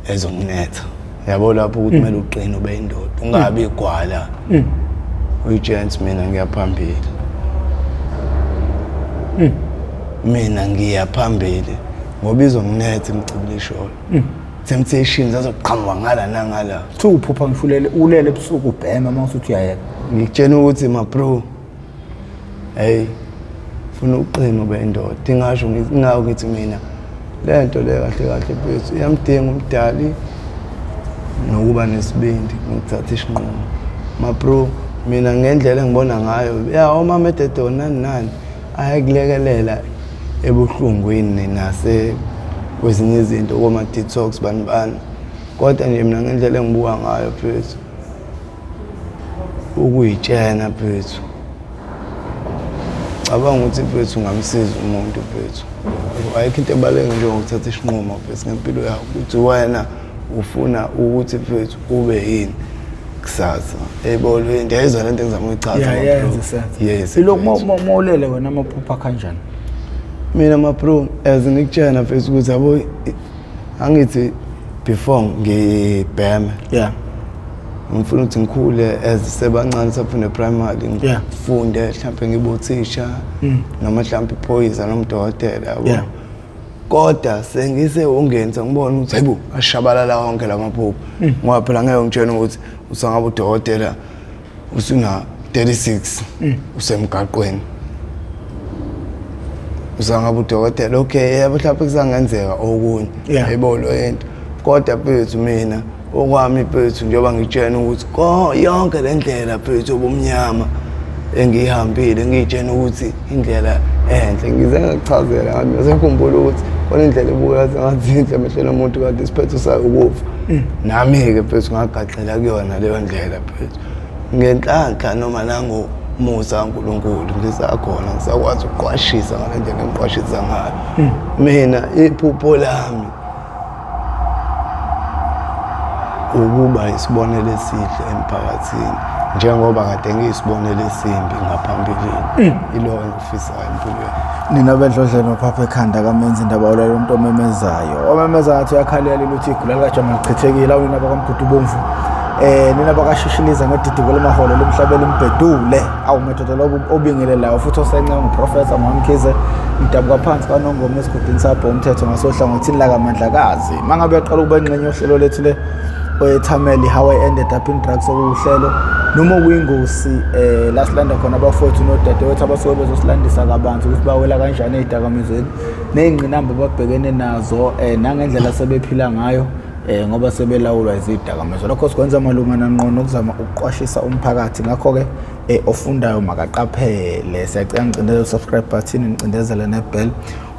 ezokunetha yabo lapho ukuthi kumele uqine ube indoda ungabi igwala uyi-gents mina ngiyaphambili mina ngiyaphambili ngoba izonginetha imicibilisholo temptations azoqhamuka ngala nangala kuthiwa uphupha ngishulele ulele ebusuku ubhema uma usuthi uyayeka ngikutshena ukuthi ma bro hey funa uqine ube indoda ingasho ngingako ngithi mina lento le kahle kahle mfethu iyamdinga umdali nokuba nesibindi nokuthatha isinqumo. Ma bro, mina ngendlela engibona ngayo, ya, oma-methadone nani nani ayakulekelela ebuhlungwini nase kwezinye izinto, koma-detox bani bani, kodwa nje mina ngendlela engibuka ngayo, mfethu, ukuyitshena, mfethu, cabanga ukuthi, mfethu, ungamsiza umuntu, mfethu. Ayikho into ebaluleke njengokuthatha isinqumo, mfethu, ngempilo yakho, ukuthi wena ufuna ukuthi, mfethu, ube yini kusasa ebolweni. Ndiyayizwa lento engizama ukuyichaza, Yeah, ma bro. Iyayenza sense. Yes. Ilokhu mfethu. mawulele wena, amaphupho kanjani? Mina, ma bro, as ngikutshena, mfethu, ukuthi yabo, angithi before ngibheme ngifuna ukuthi ngikhule as sebancane, safunde primary, ngifunde mhlawumbe ngibe uthisha noma mhlawumbe iphoyisa noma udokotela, yabo. Kodwa sengisewongeni sengibona ukuthi hayibo, ashabalala wonke la maphupho, ngoba phela ngeke ngitshene ukuthi usangabe udokotela usuna 36 usemgaqweni, usangabe udokotela. Okay, yebo, mhlawumbe kusangenzeka okunye, yebo, lo into. Kodwa mfethu, mina okwami, mfethu, njengoba ngitshena ukuthi ko yonke le ndlela, mfethu, obumnyama engiyihambile, ngiyitshena ukuthi indlela enhle, ngize ngakuchazela ngami ngikhumbula ukuthi khona indlela ebukeka sengathi inhle emehlweni omuntu, kanti isiphetho sayo ukufa. Nami-ke, mfethu, ngagaxela kuyona leyo ndlela, mfethu, ngenhlanhla noma nangomusa kaNkulunkulu ngisakhona, ngisakwazi ukuqwashisa ngale ndlela engiqwashisa ngayo. Mina iphupho lami ukuba isibonelo esihle emphakathini, njengoba kade ngiyisibonelo esimbi ngaphambilini. Ilo engikufisayo empilweni. Nina bedlodleni ophapha ekhanda kamenzi indaba, olalela umuntu omemezayo, omemeza ngathi uyakhalela, ukuthi igula likajama lichithekile. Awu, nina bakamgudu bomvu, nina bakashishiliza ngedidiko lemaholo lemhlabeni limbhedule. Awu madoda, lobo obingelelayo futhi osencenga nguProfessor Mamkhize, ngidabuka phansi kwaNongoma esigodini sabho umthetho ngasohlangothini lakamandlakazi. Mangabe uyaqala ukuba ingxenye yohlelo lethu le oyethameli How I Ended Up in Drugs, okuwuhlelo noma okuyingosi la silanda khona abafowethu nodadewethu abasuke bezosilandisa kabanzi ukuthi bawela kanjani ey'dakamizweni ney'ngqinamba ababhekene nazo, nangendlela sebephila ngayo ngoba sebelawulwa izidakamizwa. Lokho sikwenza malunga nanqo nokuzama ukuqwashisa umphakathi. Ngakho-ke ofundayo makaqaphele. Siyacela ngicindezele u-subscribe button, nicindezele ne-bell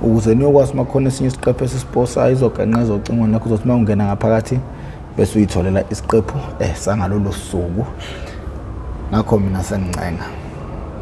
ukuze niyokwazi uma kukhona esinye isiqephu esisiposayo izogenqeza ocingweni lakho, uzothi uma ungena ngaphakathi bese uyitholela isiqephu sangalolo suku. Ngakho mina sengincenga.